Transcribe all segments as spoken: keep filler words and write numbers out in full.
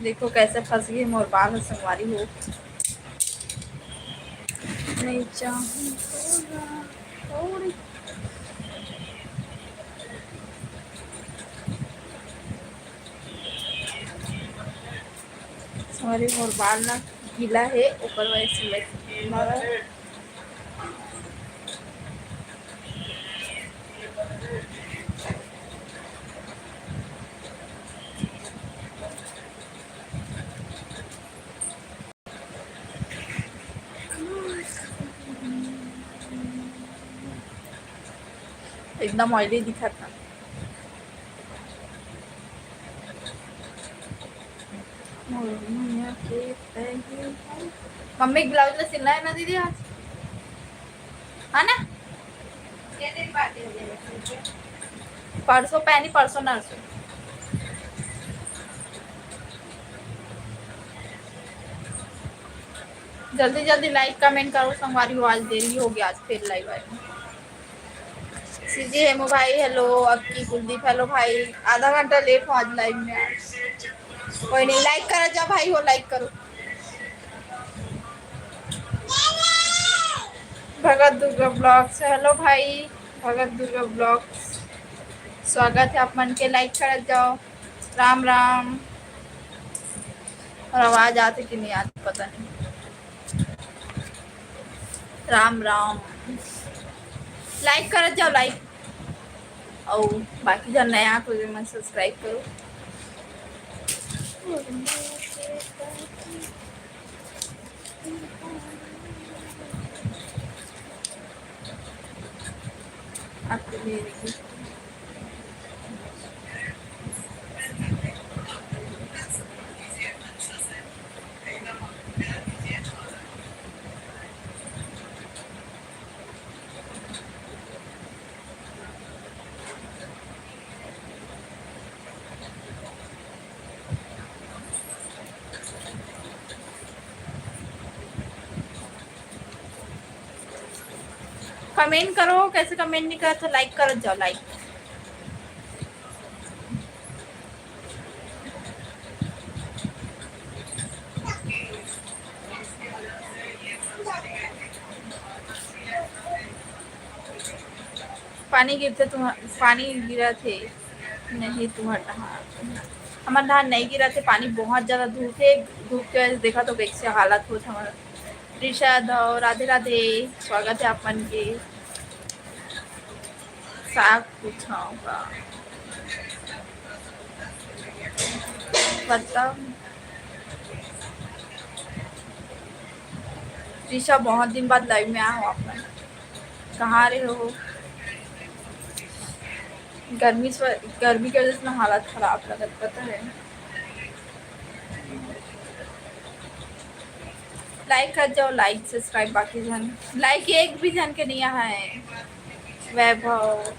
देखो कैसे फंस गई मोर बाल ह संगवारी हो। नहीं चाहूँ तोरा छोड़ी। संगवारी मोर बाल ना गीला हे, ओकर वजह से एकदम ऑयली दिखत हे। मम्मी के ब्लाउज ला सिलना है ना दीदी आज, है ना? परसों पहनी, परसों नरसों। जल्दी जल्दी लाइक कमेंट करो संगवारी हो, आज देरी हो गया, आज फिर लाइव आए। सीजी हेमू भाई हेलो, अक्की कुलदीप हेलो भाई, आधा घंटा लेट हो आज लाइव में। कोई नहीं, लाइक करा जा भाई हो, लाइक करो। भगत दुर्गा ब्लॉग्स हेलो भाई, भगत दुर्गा ब्लॉग्स स्वागत है आप मन के, लाइक करत जाओ। राम राम। और आवाज आते कि नहीं आते पता नहीं। राम राम। लाइक करत जाओ, लाइक। और बाकी जन नया तो मन सब्सक्राइब करो। आपके लिए कमेंट करो, कैसे कमेंट नहीं करत हो, लाइक करत जाओ, लाइक। पानी गिरथे तुम, पानी गिरत हे नहीं तुम्हार डहार? हमर डहार नहीं गिरत हे पानी, बहुत ज्यादा धूप हे। धूप के वजह से देखा तो कैसे हालत होत हमर। त्रिशा यादव, राधे राधे, स्वागत है आप मन के। साग पूछाऊंगा, मतलब त्रिशा, बहुत दिन बाद लाइव में आए हो आप मन, कहाँ रहे हो? गर्मी से, गर्मी के वजह से ना हालत खराब लगत, पता है। लाइक कर जाओ, लाइक सब्सक्राइब बाकी झन, लाइक एक भी झन के नहीं आया है। वैभव,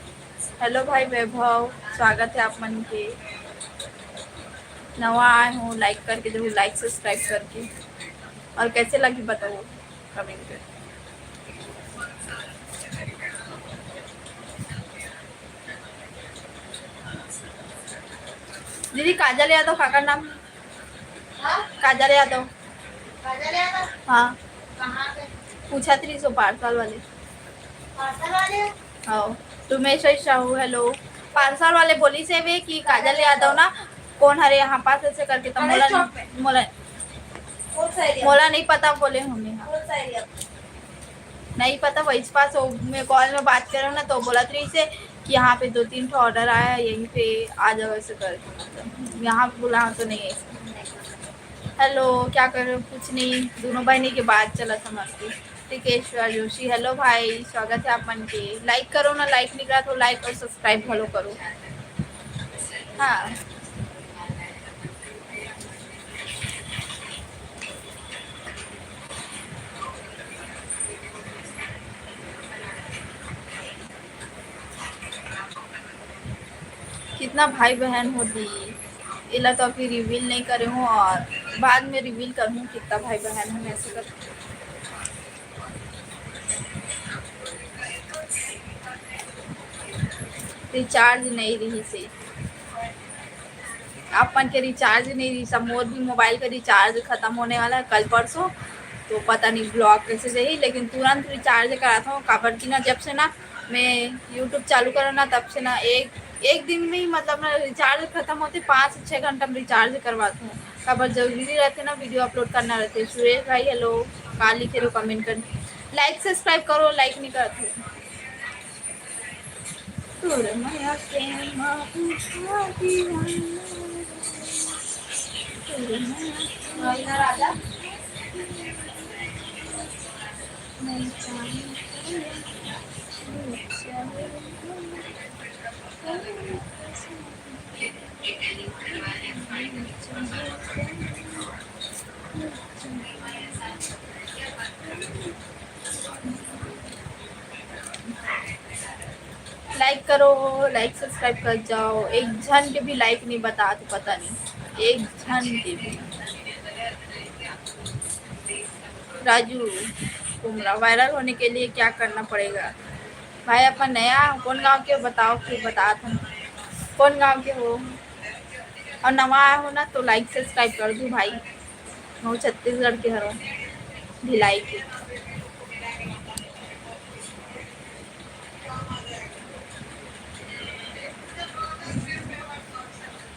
हेलो भाई वैभव, स्वागत है आप मन के। नवा आए हो, लाइक करके जरूर, लाइक सब्सक्राइब करके। और कैसे लगी बताओ कमेंट में। दीदी काजल यादव काकर नाम? हाँ? काजल यादव। काजल यादव? हाँ। कहाँ पे? पूछा थी सो पार्सल वाले। पार्सल वाले? हाँ। रुमेश साहू हेलो। पार्सल वाले बोली से वे कि काजल यादव ना कौन हरे यहाँ पास ऐसे करके तो मोला, मोला, मोला नहीं पता बोले हूँ मैं। हाँ। नहीं पता, वही पास वो मैं कॉल में बात करो ना तो बोला रही से कि यहाँ पे दो तीन ठो ऑर्डर आया है, यहीं पे आ जाओ ऐसे करके, मतलब यहाँ पे बोला हाँ तो नहीं है। हेलो, क्या कर रहे हो? कुछ नहीं, दोनों बहनी के बात चला था मस्ती। टिकेश्वर जोशी हेलो भाई, स्वागत है आप मन के। लाइक करो ना, लाइक निकला तो लाइक और सब्सक्राइब फॉलो करो। हाँ। कितना भाई बहन हो दी, एला तो अभी रिवील नहीं करे हूँ और बाद में रिवील करूँ कितना भाई बहन हम ऐसे कर। रिचार्ज नहीं रही से। अपन के रिचार्ज नहीं रही, सब मोर भी मोबाइल का रिचार्ज खत्म होने वाला है कल परसों, तो पता नहीं ब्लॉग कैसे जाही, लेकिन तुरंत रिचार्ज करात हूँ, काबर कि ना जब से ना मैं YouTube चालू करो ना तब से ना एक एक दिन में ही मतलब ना रिचार्ज खत्म होते, पाँच से छः घंटा में रिचार्ज करवात हूँ, काबर जरूरी रहते ना, वीडियो अपलोड करना रहते। सुरेश भाई हेलो, का लिखे रहो कमेंट कर, लाइक सब्सक्राइब करो, लाइक नहीं करते। तोर मया के माँ उठा दीवाना। तोर मया के माँ राजा। लाइक करो, लाइक सब्सक्राइब कर जाओ। एक झन के भी लाइक नहीं बता तो पता नहीं, एक झन के भी। राजू कुमरा, वायरल होने के लिए क्या करना पड़ेगा? भाई अपन नया हो, कौन गांव के बताओ, फिर बता तुम कौन गांव के हो, और नवा आया हो ना तो लाइक सब्सक्राइब कर दू भाई। मैं छत्तीसगढ़ के हरो, भिलाई के।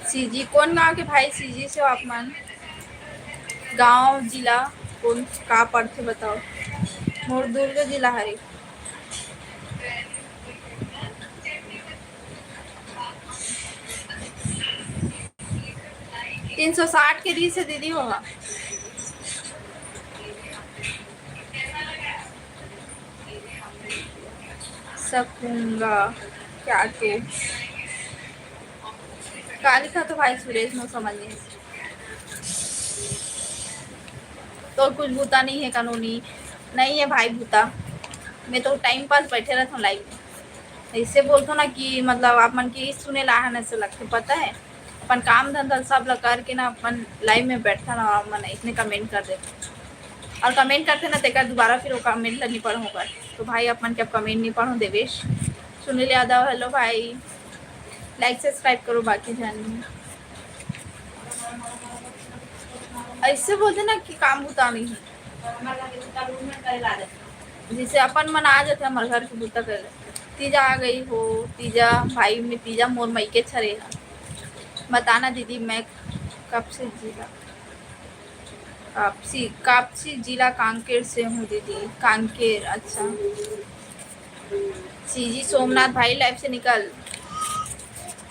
सीजी कौन गांव के भाई? सीजी से हो आप मन? गांव जिला कौन का पड़थे बताओ? मोर दुर्ग जिला हरे। तीन सौ साठ के दिस हे दीदी, वो सकूंगा क्या के? का लिखा तो भाई सुरेश, मैं समझ नहीं। तो कुछ बूता नहीं है कानूनी, नहीं है भाई बूता। मैं तो टाइम पास बैठे रहता हूँ लाइव में। ऐसे बोलता ना कि मतलब आप मन के सुने ला है ना, ऐसे लगते, पता है अपन काम धंधा सब ला करके ना अपन लाइव में बैठता ना, आप मन इतने कमेंट कर देते। और कमेंट करते ना तेकर दोबारा फिर वो कमेंट ला नहीं पढ़ूंगा। तो भाई आप मन के अब कमेंट नहीं पढ़ूँ। देवेश, सुनील यादव, हेलो भाई, लाइक सब्सक्राइब करो बाकी झन। ऐसे बोलते ना कि काम बूता नहीं है, जैसे अपन मन आ जाते हमारे घर के बूता करे। तीजा आ गई हो, तीजा भाई में तीजा मोर मई के छरे है। बताना दीदी, मैं कब से जिला? कापसी, कापसी जिला कांकेर से हूँ दीदी। कांकेर, अच्छा। सीजी सोमनाथ भाई लाइव से निकल।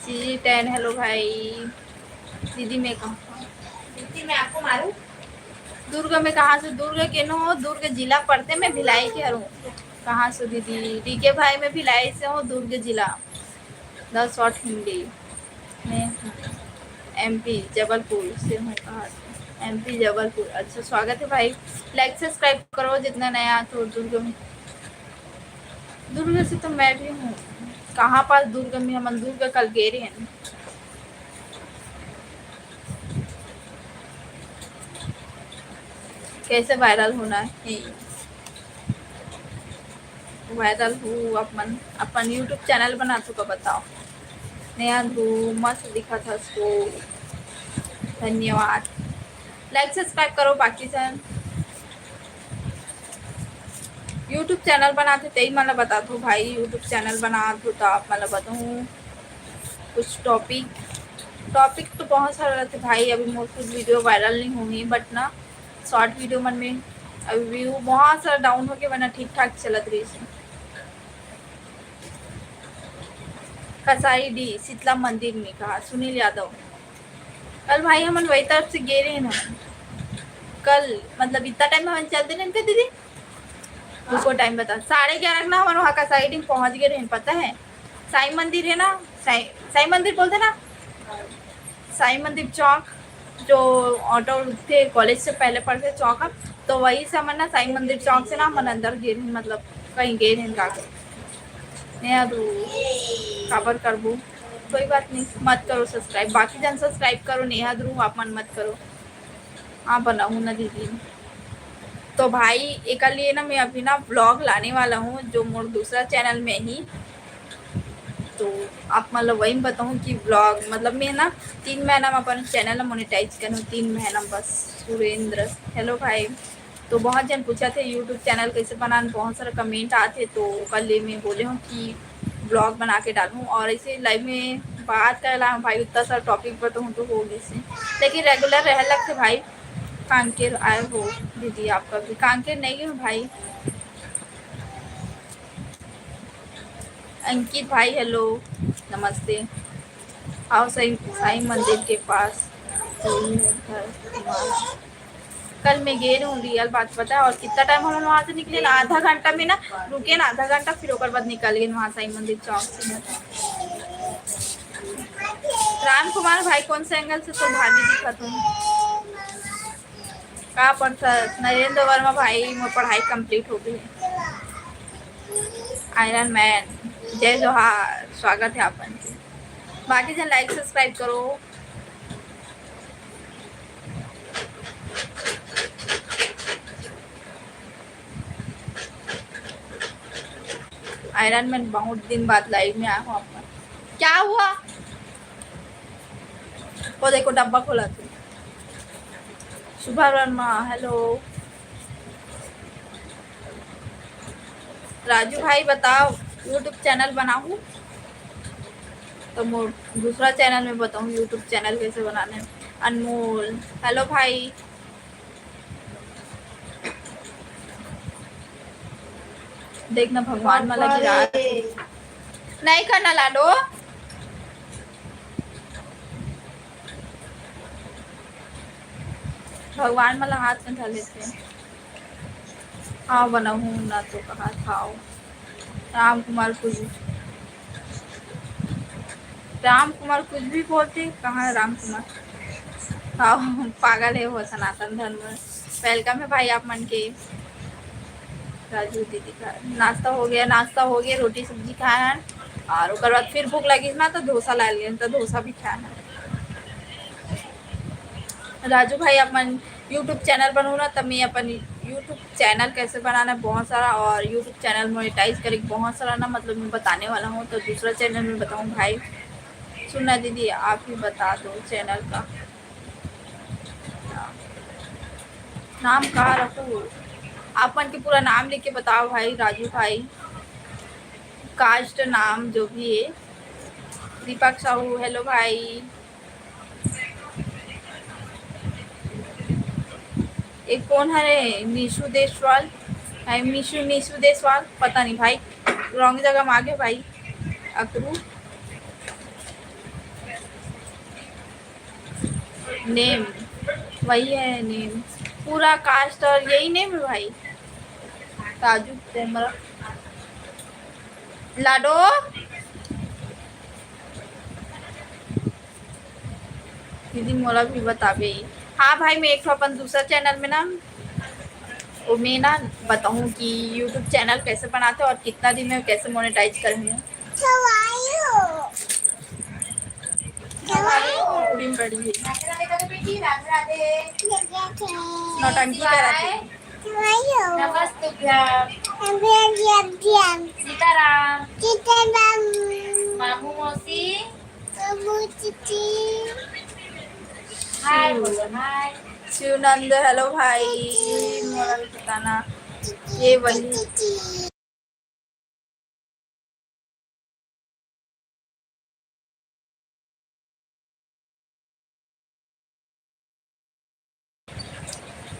सीजी टेन, हेलो भाई। दीदी मैं कहूँ, दीदी मैं आपको मारूँ? दुर्ग में कहाँ से? दुर्ग के नो हो, दुर्ग जिला पड़ते, मैं भिलाई के हूँ। कहाँ से दीदी? डीके भाई मैं भिलाई से हूँ, दुर्ग जिला। द शॉर्ट हिंदी में एमपी जबलपुर से हूँ। कहाँ से? एमपी जबलपुर। अच्छा स्वागत है भाई, लाइक सब्सक्राइब करो जितना नया तो। दुर्ग में, दुर्ग से तो मैं भी हूँ। कहाँ पास दुर्ग में? हमन दुर्ग कल गे रहे हैं। कैसे वायरल होना है? वायरल हो अपन, अपन YouTube चैनल बना चुका बताओ। नया धूम मस्त दिखा था उसको। धन्यवाद। लाइक सब्सक्राइब करो बाकी चैनल। YouTube चैनल बनाते तेई मन ला बता दो भाई, YouTube चैनल बना दो तो आप मन ला बताऊँ कुछ टॉपिक। टॉपिक तो बहुत सारा रहते भाई, अभी मोर खुद वीडियो वायरल नहीं होंगी, बट ना शॉर्ट वीडियो मन में अभी व्यू बहुत सारा डाउन होके वरना ठीक ठाक चलत रही। कसाई डी शीतला मंदिर में कहा सुनील यादव। कल भाई हमन वही तरफ से गे रहे ना, कल मतलब इतना टाइम हमन चलते नहीं थे दीदी, उसको टाइम बता, साढ़े ग्यारह ना हमन वहाँ कसाई डी पहुँच गए रहे, पता है साई मंदिर है ना, साई, साई मंदिर बोलते ना, साई मंदिर चौक, जो ऑटो रुकते कॉलेज से पहले पड़ते चौक है, तो वही से हमन ना साई मंदिर चौक से ना हमन अंदर गे रहे, मतलब कहीं गे रहे का नहीं। अब काबर करबो, कोई बात नहीं, मत करो सब्सक्राइब, बाकी जन सब्सक्राइब करो, नेहा ध्रुव आप मन मत करो। हाँ बनाऊँ ना दीदी। तो भाई एक लिए ना मैं अभी ना व्लॉग लाने वाला हूँ जो मोर दूसरा चैनल में ही, आप मन ल वही बताऊँ कि vlog, मतलब, मैं ना तीन महीना में अपन channel ला monetize करूँ, तीन महीना बस। सुरेंद्र, hello भाई। तो बहुत जन पूछा थे YouTube channel कैसे बनान, बहुत सारा comment आते, तो ओकर लिए मैं बोले हूँ कि vlog बना के डालूँ। और ऐसे live में बात कर ला भाई, उतना सारा topic बताऊँ तो हो गई से, लेकिन regular रह लगते भाई। कांकेर आए हो दीदी, आपका भी कांकेर नहीं हो भाई। अंकित भाई, hello, नमस्ते। आओ साईं, साईं मंदिर के पास, तो ये है घर तुम्हारा। कल मैं गए रहूँ, real बात पता है। और कितना time हम वहाँ से निकले ना, आधा घंटा में ना रुके ना, आधा घंटा, फिर ओकर बाद निकल गए वहाँ साईं मंदिर चौक से। राम कुमार भाई, कौन से angle से तो भाभी दिखत हो? का पढ़थस? नरेंद्र वर्मा भाई, मोर पढ़ाई complete हो गई है। आयरन मैन, जय जोहार, स्वागत है आप मन के। बाकी जन like subscribe करो। आयरन मैन, बहुत दिन बाद live में आया हूँ आपका। क्या हुआ? वो देखो, डब्बा खोला तू। शुभा वर्मा, hello। राजू भाई, बताओ, YouTube channel बनाऊँ? तो मोर दूसरा channel में बताऊँ YouTube channel कैसे बनाने। अनमोल, hello भाई। देखना, भगवान मन ला गिरा। नहीं करना लाडो, भगवान मन ला हाथ में धर लेते। हाँ, बनाहूँ ना तो कहा था। राम कुमार कुछ, राम कुमार कुछ भी बोलते, कहाँ है राम कुमार? हाँ, पागल है वो सनातन धर्म। Welcome है भाई आप मन के। राजू दीदी का नाश्ता हो गया, नाश्ता हो गया, रोटी सब्जी खाए हैं और ओकर बाद फिर भूख लगी ना तो डोसा ला लिए, तो डोसा भी खाए हैं। राजू भाई, अपन YouTube channel बनाऊँ ना, तब मैं अपन YouTube channel कैसे बनाना है बहुत सारा, और YouTube channel monetize करे बहुत सारा ना, मतलब, मैं बताने वाला हूँ। तो दूसरा channel में बताऊँ भाई। सुनना दीदी, आप ही बता दो channel का नाम का रखूँ, आप मन के पूरा नाम लेके बताओ भाई, राजू भाई, caste नाम जो भी है। दीपक साहू, hello भाई। ये कौन हरे? निशु देशवाल, आई मिशु निशु देशवाल, पता नहीं भाई, wrong जगह में आ गए भाई। अकरू name वही है, name पूरा caste और यही name है भाई। राजू कोमरा लाडो। दीदी मोला भी बताबे। हाँ भाई, मैं एक ठो अपन दूसरा channel में ना, वो मैं ना बताऊँ कि YouTube channel कैसे बनाते और कितना दिन में कैसे monetize करेंगे। कुड़ी में पड़ी है। नौटंकी करत है। नमस्तुभ्यं। सीताराम। मामू मौसी। हाय बोलो, हाय। शिवनंद, hello भाई। मोला भी बताना। ये वही।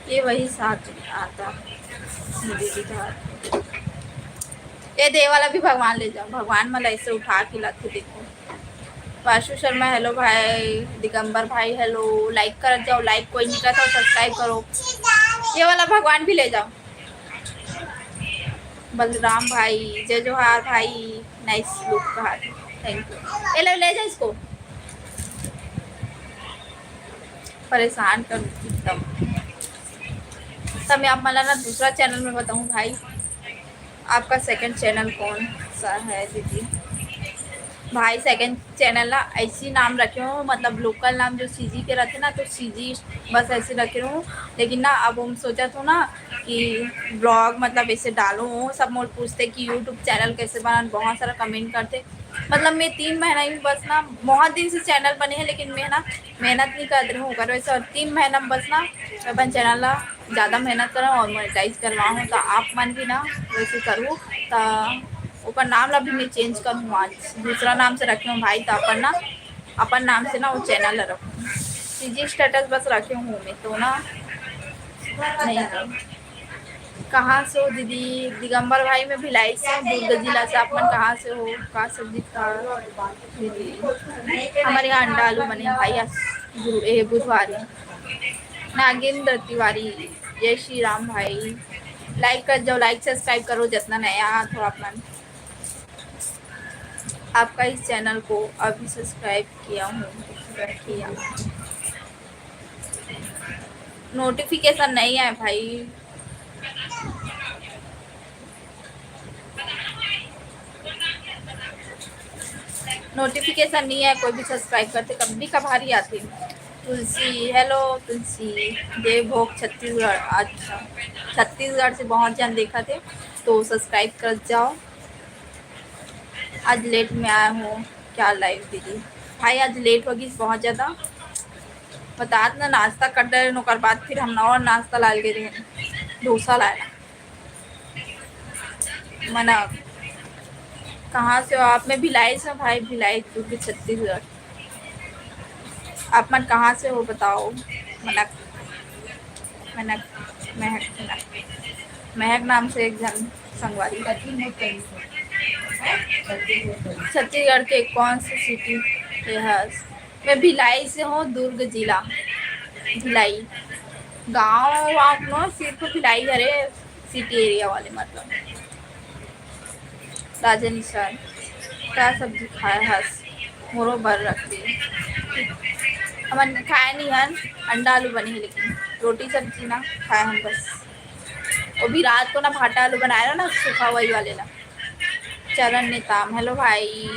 ये वही साथ आता दीदी का। ये दे वाला भी भगवान ले जाओ, भगवान मन ला ऐसे उठा के लाथे, देखो। वाशु शर्मा, hello भाई। दिगंबर भाई, hello। Like करत जाओ, like कोई नहीं करता, subscribe करो। ये वाला भगवान भी ले जाओ। बलराम भाई, जय जोहार भाई, nice look कहा, thank you। ये लो, ले जा इसको, परेशान कर एकदम। तब मैं आप मन ला ना दूसरा channel में बताऊँ भाई, आपका second channel कौन सा है दीदी? भाई, second channel ना ऐसी नाम रखे हो, मतलब local नाम जो सीजी के रहते ना, तो सीजी बस ऐसे रखे रहूँ। लेकिन ना अब हम सोचा तो ना कि vlog मतलब ऐसे डालूँ। सब मोर पूछते कि YouTube channel कैसे बनान, बहुत सारा comment करते। मतलब मैं तीन महीना ही बस ना, बहुत दिन से चैनल बने हे, लेकिन मैं ना मेहनत नहीं कर रही हूँ ओकर वजह से। और तीन महीना में बस ना मैं अपन चैनल ला ज़्यादा मेहनत करूँ और मोनेटाइज करवाऊँ, तो आप मन भी ना वैसे करूँ। तो ओकर नाम ला भी मैं चेंज करूँ, आज दूसरा नाम से रखे हूँ भाई, तो अपन ना अपन नाम से ना वो चैनल ला रखूँ। सीजी स्टेटस बस रखे हूँ मैं तो ना, नहीं तो। कहाँ से हो दीदी? दिगंबर भाई, मैं भिलाई से हूँ, दुर्ग जिला से। आप मन कहाँ से हो? का सब्जी खा दीदी? हमारे यहाँ अंडा आलू बने हैं भाई, आज गुरु-, ए, बुधवार है। नागेंद्र तिवारी, जय श्री राम भाई, लाइक कर जाओ, लाइक सब्सक्राइब करो, जितना नया आत हो आप मन। आपका इस चैनल को अभी सब्सक्राइब किया हूँ, किया। नोटिफिकेशन नहीं आए भाई, नोटिफिकेशन नहीं आए, कोई भी सब्सक्राइब करते, कभी कभार ही आते। तुलसी, हेलो तुलसी, देवभोग छत्तीसगढ़। अच्छा, छत्तीसगढ़ से बहुत जन देखा थे, तो सब्सक्राइब कर जाओ। आज लेट में आया हूँ क्या लाइव दीदी? भाई, आज लेट हो गई बहुत ज़्यादा। बतात ना, नाश्ता कर डरे, ओकर बाद फिर हम ना और नाश्ता लाल गे रहे, डोसा लाए ना। मना, कहाँ से हो आप? मैं भिलाई से हूँ भाई, भिलाई, दुर्ग, छत्तीसगढ़। आप मन कहाँ से हो बताओ? मनक, मनक, महक, मनक, महक नाम से एक जन संगवारी। छत्तीसगढ़ के कौन सी सिटी के हस? मैं भिलाई से हूँ, दुर्ग जिला। भिलाई गाँव वाँव नो, सिर्फ भिलाई हरे, सिटी एरिया वाले मतलब। राजन निषाद, का सब्जी खाए हस? मोरो बर रख दे। हमन खाए नहीं हन, अंडा आलू बने हे, लेकिन रोटी सब्जी ना खाए हन बस। वो भी रात को ना भाटा आलू बनाए रहा ना, सूखा वही वाले ना। चरण नेताम, हेलो भाई।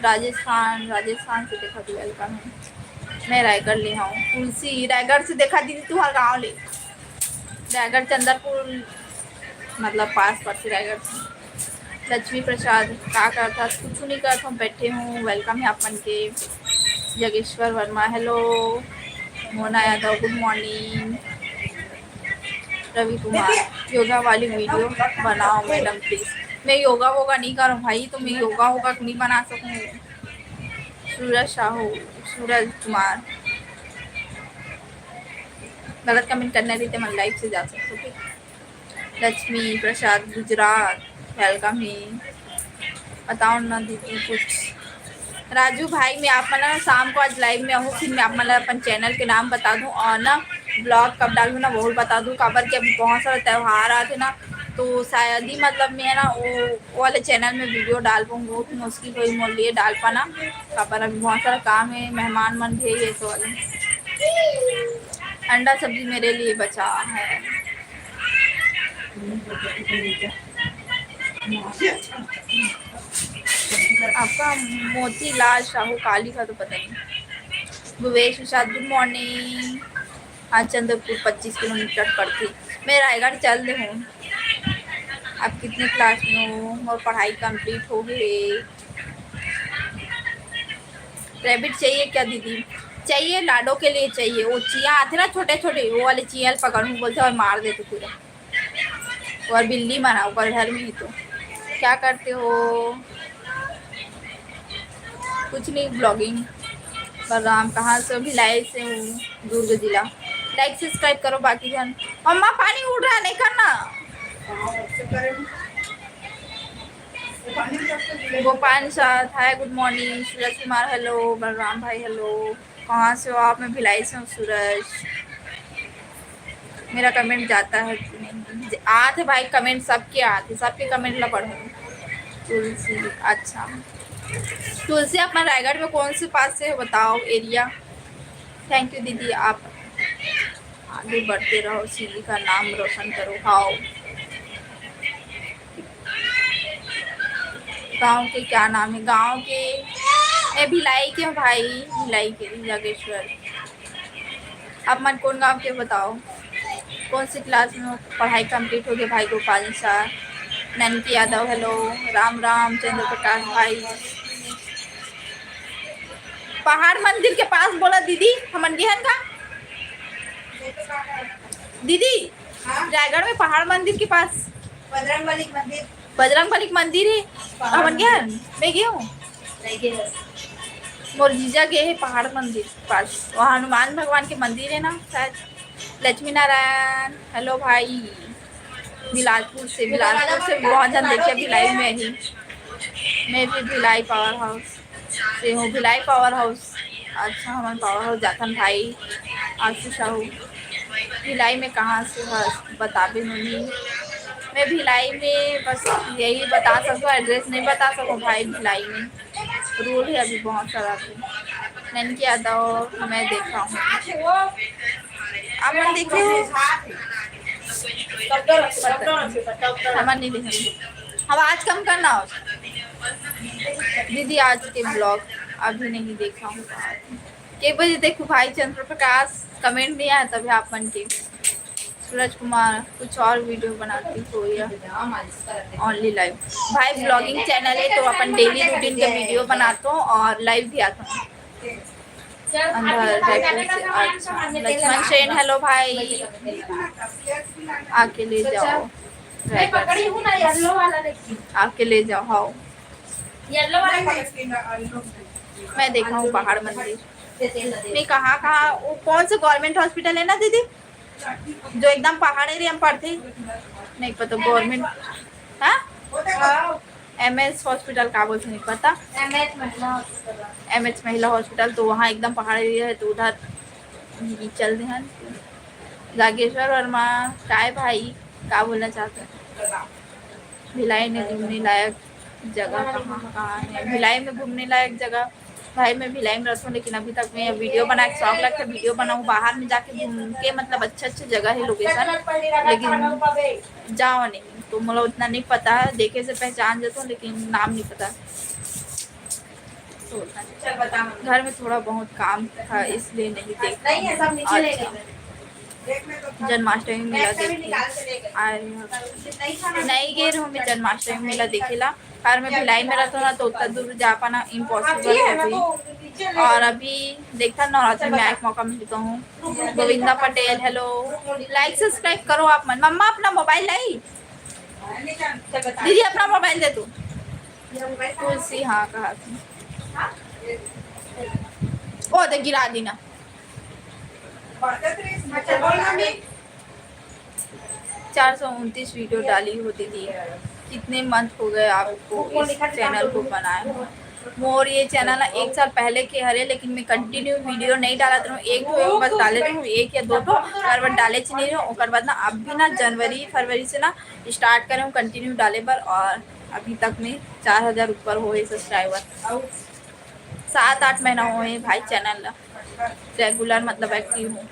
राजस्थान, राजस्थान से देखा तू, वेलकम है। मैं रायगढ़ ले हूँ। तुलसी, रायगढ़ से देखा दीदी, तुम्हारा गाँव ले। रायगढ़ चंदरपुर, मतलब पास पड़ती रायगढ़ से। लक्ष्मी प्रसाद, का करत हस? कुछ नहीं करत हूँ, बैठे हूँ। वेलकम है आप मन के। जगेश्वर वर्मा, हेलो। मोना यादव, गुड मॉर्निंग। रवि कुमार, योगा वाली वीडियो बनाओ मैडम प्लीज। मैं योगा वोगा नहीं करूँ भाई, तो मैं योगा वोगा नहीं बना सकूँ। सूरज साहू, सूरज कुमार, गलत कमेंट करना रही तो मैं लाइव से जा सकते हो, ठीक? लक्ष्मी प्रसाद गुजरात, वेलकम ही। बताओ ना दीदी कुछ। राजू भाई, मैं आप मन ला शाम को आज लाइव में आहूँ, फिर मैं आप मन ला अपन चैनल के नाम बता दूँ और ना ब्लॉग कब डालूँ ना, वो बता दूँ। काबर के अभी बहुत सारा त्योहार आते ना, तो शायद ही मतलब मैं है ना वो, वो वाले चैनल में वीडियो डाल पाऊँ, बहुत मुश्किल होई मोर लिए डाल पाना। काबर अभी बहुत सारा काम है, मेहमान मन भी है, ये सब वाले। अंडा सब्जी मेरे लिए बचा है। आपका मोतीलाल साहू काली का तो पता नहीं। भुवेश निषाद, गुड मॉर्निंग। हाँ, चंद्रपुर पच्चीस किलोमीटर पड़ती। मैं रायगढ़ चल दे हूँ। आप कितने क्लास में हो? मोर पढ़ाई कंप्लीट हो गई। रैबिट चाहिए क्या दीदी? चाहिए, लाडो के लिए चाहिए। वो चिया आते ना छोटे छोटे, वो वाले चिया ल पकड़ूँ बोलते और मार देते पूरा। और बिल्ली मना ऊपर घर में ही तो। क्या करते हो? कुछ नहीं, ब्लॉगिंग कर रहा। हम कहाँ से? भिलाई से हूँ, दुर्ग जिला। लाइक सब्सक्राइब करो बाकी जन। अम्मा, पानी उड़ रहा है, नहीं करना। गोपाल निषाद, हाय, गुड मॉर्निंग। सूरज कुमार, हेलो। बलराम भाई, हेलो। कहाँ से हो आप? मैं भिलाई से हूँ, सूरज। मेरा कमेंट जाता है कि नहीं? आते भाई, कमेंट सबके आते, सबके कमेंट ला पढ़ो। तुलसी, अच्छा, तुलसी, अपना रायगढ़ में कौन से पास से हो, बताओ एरिया। थैंक यू दीदी, आप आगे बढ़ते रहो, सीधी का नाम रोशन करो। हाओ, गांव के क्या नाम है? गांव के, मैं भिलाई के हूँ भाई, भिलाई के, जागेश्वर। आप मन कौन गांव के, बताओ, कौन सी क्लास में हो? पढ़ाई कंप्लीट हो गई भाई गोपाल निषाद। ननकी यादव, hello। राम राम चंद्र प्रकाश भाई। पहाड़ मंदिर के पास बोला दीदी, हमन गे हन का? दीदी, हाँ? रायगढ़ में पहाड़ मंदिर के पास बजरंग बली के मंदिर। बजरंग बली के मंदिर हे। पहाड़ हमन गे हन, मैं गे हूँ। नहीं गे हस। मोर जीजा गे हे पहाड़ मंदिर के पास, वहाँ हनुमान भगवान के मंदिर हे ना शायद। लक्ष्मी नारायण, hello भाई। बिलासपुर से, बिलासपुर से बहुत झन देखे भिलाई में ही। मैं भी भिलाई पावर हाउस से हूँ, भिलाई पावर हाउस। अच्छा, हमन पावर हाउस जाथन भाई आशीष साहू। भिलाई में कहाँ से हस बताबे नोनी। मैं भिलाई में बस यही बता सकूँ, address नहीं बता सकूँ भाई। भिलाई में rule है अभी बहुत सारा। अभी ननकी यादव मैं देखा हूँ, आप मन देखे हो? हमन नहीं देखे। अब आज कम करना हो दीदी, आज के vlog अभी नहीं देखा हूँ। के बजे देखो भाई चंद्र प्रकाश, comment नहीं आया तभी आप मन के। सूरज कुमार, कुछ और video बनाती हो या only live? भाई vlogging channel है तो अपन daily routine के video बनाता हूँ और live भी आता हूँ। अंदर रायपुर से। अच्छा, लक्ष्मण सेन, hello भाई, आके ले जाओ। आके ले जाओ, हाँ। मैं देखा हूँ पहाड़ मंदिर में कहाँ कहाँ, वो कौन से government hospital है ना दीदी, जो एकदम पहाड़ area में पड़थे? नहीं पता, government, हाँ? एमएस हॉस्पिटल का बोलथे, नहीं पता। एमएच महिला हॉस्पिटल। एमएच महिला हॉस्पिटल, तो वहाँ एकदम पहाड़ area है, तो उधर ही चल दे हन। जागेश्वर वर्मा, काय भाई, का बोलना चाहते हैं? भिलाई में घूमने लायक जगह कहाँ कहाँ है? भिलाई में घूमने लायक जगह, भाई मैं भिलाई में रहता हूँ, लेकिन अभी तक मैं video बना के शौक लगता है, video बनाऊँ, बाहर में जाके घूम के, मतलब अच्छे अच्छे जगह है location, लेकिन जाओ नहीं, तो मोला उतना नहीं पता है, देखे से पहचान जाता हूँ, लेकिन नाम नहीं पता। घर में थोड़ा बहुत काम था, इसलिए नहीं देख पाई। अच्छा, जन्माष्टमी मेला देखे आए हूँ। नहीं गे रहूँ मैं जन्माष्टमी मेला देखे ला, कारण मैं भिलाई में रहता हूँ ना, तो उतना दूर जा पाना impossible है अभी। और अभी देखता नवरात्रि में आए के मौका मिलता हूँ। Govinda Patel, hello, like subscribe करो आप मन। मम्मा अपना मोबाइल लाई, दीदी अपना मोबाइल दे तू। तुलसी, हाँ, कहा थी। ओ, तो गिरा दी ना। चार सौ उनतीस video डाली हो दीदी, कितने month हो गए आपको इस channel को बनाए हुए? मोर ये channel ना एक साल पहले के हरे, लेकिन मैं continue video नहीं डालत रहूँ, एक ठो बस डाले रहूँ, एक या दो ठो, और बस डाले च नहीं रहूँ। ओकर बाद ना अब भी ना जनवरी फरवरी से ना start करे हूँ continue डाले बर, और अभी तक में चार हजार ऊपर होए subscriber। सात आठ महीना होए भाई channel ला regular मतलब active हूँ,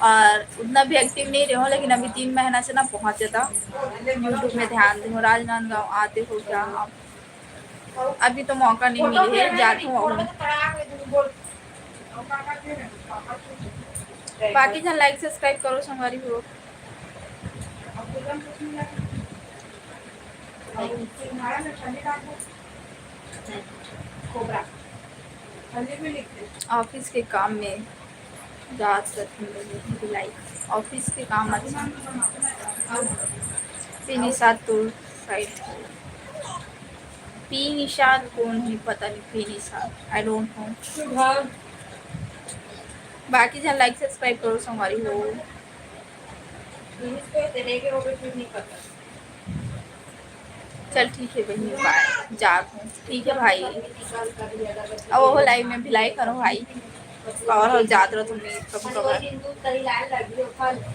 और उतना भी active नहीं रहे हूँ, लेकिन अभी तीन महीना से ना बहुत ज़्यादा YouTube में ध्यान दे हूँ। राजनांदगांव आते हो क्या आप? अभी तो मौका नहीं मिले है, जाती हूँ। बाकी जन like subscribe करो संगवारी हो। ऑफिस के काम में जात रथन भिलाई, ऑफिस के काम। अच्छा, पेनिसातुर side। पेनिसात कौन है, पता नहीं, पेनिसात, I don't know। बाकी जन like subscribe करो संगवारी हो। चल ठीक है बहनी, bye, जात हूँ। ठीक है भाई, अब वो live में भिलाई करो भाई, और हो जात रहो तुम कभी कभार।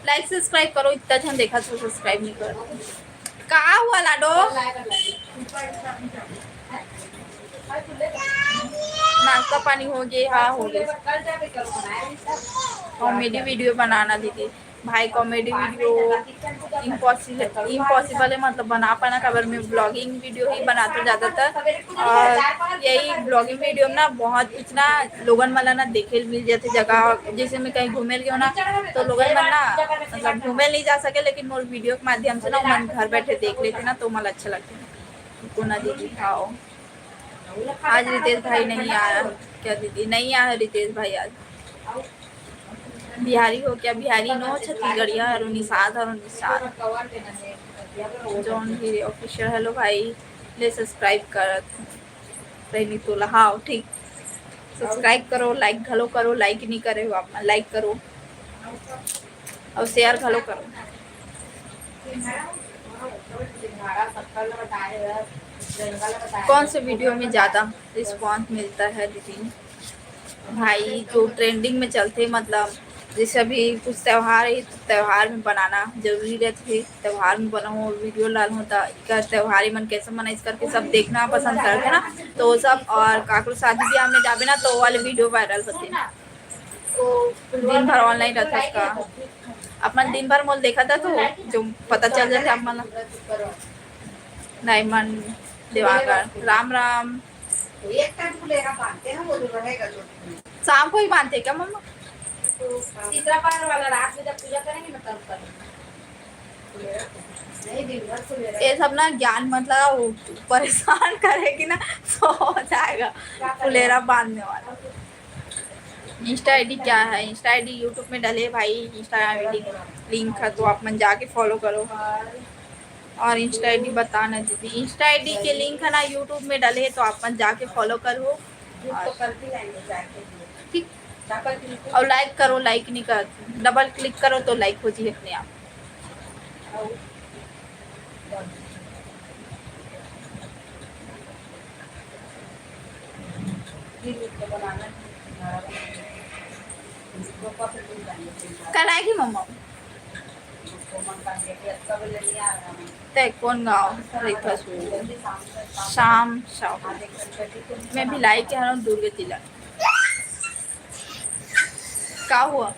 Like subscribe करो, इतना जन देखा तो subscribe नहीं करो। का हुआ लाडो? नाश्ता पानी हो गए? हाँ, हो गए। Comedy video बनाना दीदी। भाई, comedy video impossible, impossible है, मतलब बना पाना, काबर मैं vlogging video ही बनाथों ज़्यादातर। और यही vlogging video में ना बहुत कुछ ना लोगन मन ला ना देखे ल मिल जाथे जगह, जैसे मैं कहीं घूमे ल गेहूँ ना, तो लोगन मन ना मतलब घूमे ल नहीं जा सके, लेकिन मोर video के माध्यम से ना ओमन घर बैठे देख लेथे ना, तो ओमन ला अच्छा लगथे। कोना दीदी, हाँ। आज रितेश भाई नहीं आया क्या दीदी? नहीं आया रितेश भाई आज। बिहारी हो क्या? बिहारी नो, छत्तीसगढ़िया हरो, निषाद हरो, निषाद। जॉन हीरे official, hello भाई, ले subscribe करत रही तोला। हाँ, ठीक, subscribe करो, like घलो करो, like नहीं करे हो आप मन, like करो और share घलो करो। कौन से video में ज़्यादा response मिलता है दीदी? भाई, जो trending में चलथे, मतलब जैसे अभी कुछ त्योहार है तो त्योहार में बनाना जरूरी रहथे, त्योहार में बनाहूँ, video डालहूँ, त एकर त्योहार मन कैसे मनाइस करके सब देखना पसंद करथे ना, तो वो सब। और काकरो शादी ब्याह में जाबे ना, तो वो वाले video viral होथे। दिन भर online रहथस का? अपन दिन भर मोल देखत हस तो जो पता चल जाथे आप मन ला। डायमंड देवागर, राम राम। एक टाइम फुलेरा बांधते हैं, वो तो रहेगा दो तीन दिन। शाम को ही बांधते हैं क्या मम्मा? तो तीसरा पहर वाला रात में जब पूजा करेंगे ना, तब करेंगे। फुलेरा तो नहीं, दिन भर फुलेरा। ये सब ना ज्ञान मतलब वो परेशान करेगी ना, तो हो जाएगा फुलेरा बांधने वाला। Insta ID क्या है? Insta ID YouTube में डले भाई, Instagram ID link है, तो आप मन जाके follow करो। और Insta ID बताना दीदी, Insta ID के link है ना YouTube में डले, तो आप मन जाके follow करो। और ठीक, और like करो, like नहीं कर, double click करो तो like हो जी अपने आप। कल आएगी मम्मा? ते कौन गाँव रहिथस? शाम साहू। मैं भिलाई के हरव, दुर्ग जिला। का हुआ?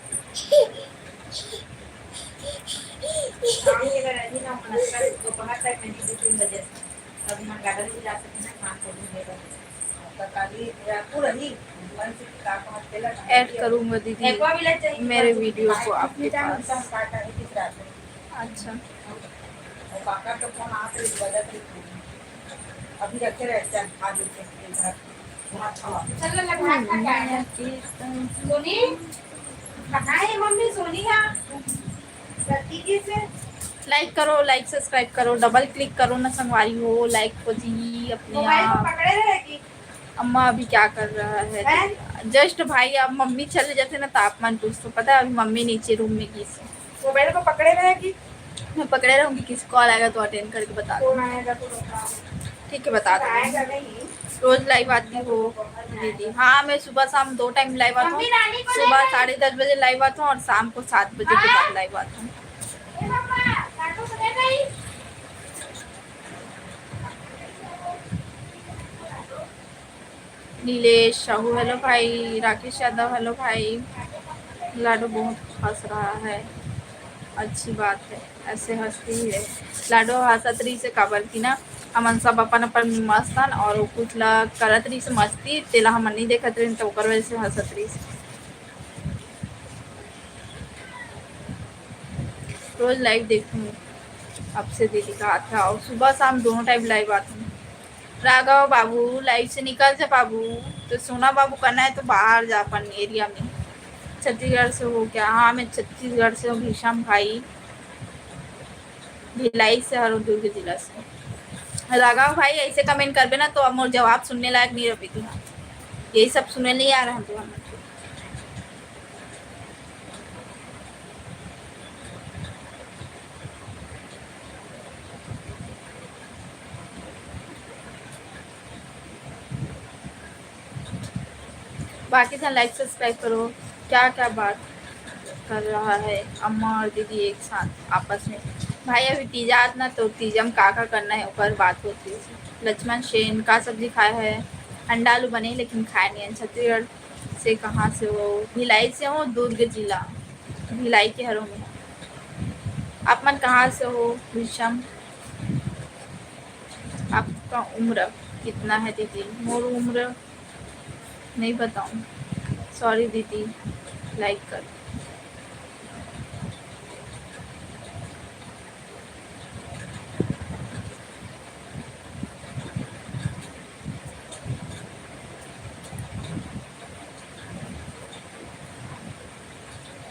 Add करूँगा दीदी मेरे video को आपके पास। अच्छा। अभी रखे रहे, चल, आ जाते हैं घर। सोनी, कहाँ है मम्मी? सोनी, हाँ। Like करो, like subscribe करो, double click करो ना संगवारी हो, like को जी अपने आप। पकड़े रहेगी। अम्मा अभी क्या कर रहा है? Just भाई, अब मम्मी चले जाते ना, तो आप मन पूछ तो पता है, अभी मम्मी नीचे room में गिस। मोबाइल को पकड़े रहेगी। मैं पकड़े रहूंगी, किसी call आएगा तो attend करके बता दूँ। ठीक है, बता दूँ। रोज live आती हो दीदी? हाँ, मैं सुबह शाम दो time live आता हूँ। सुबह साढ़े दस बजे live आता हूँ और शाम को सात बजे के बाद live आता हूँ। नीलेश साहू, hello भाई। राकेश यादव, hello भाई। लाडो बहुत हंस रहा है, अच्छी बात है, ऐसे हंसती ही रहे। लाडो हंसत रहिस हे, काबर कि ना हमन सब अपन अपन मस्त हन और वो कुछ ला करत रहिस हे मस्ती, तेला हमन नहीं देखत रहिन, तो ओकर वजह से हंसत रहिस हे। रोज live देखूँ आपसे दीदी का आता है और सुबह शाम दोनों time live आती हूँ। राघव बाबू, live से निकल जा बाबू। तो सोना बाबू करना है तो बाहर जा अपन area में। छत्तीसगढ़ से हो क्या? हाँ, मैं छत्तीसगढ़ से हूँ, भीषम भाई। भिलाई से हरव, दुर्ग जिला से। राघव भाई, ऐसे comment करबे ना तो अब मोर जवाब सुनने लायक नहीं रही तू। यही सब सुने नहीं आ रहा है तू हमन। बाकी झन like subscribe करो। क्या क्या बात कर रहा है अम्मा और दीदी एक साथ आपस में? भाई अभी तीजा आत ना, तो तीजा में का का करना है ओकर बात होती है। लक्ष्मण सेन का सब्जी खाए है? अंडा आलू बने लेकिन खाए नहीं है। छत्तीसगढ़ से कहाँ से हो? भिलाई से हो, दुर्ग जिला, भिलाई के हरों में। अपन कहाँ से हो विषम? आपका उम्र कितना है दीदी? मोर उम्र नहीं बताऊँ, सॉरी दीदी। लाइक कर।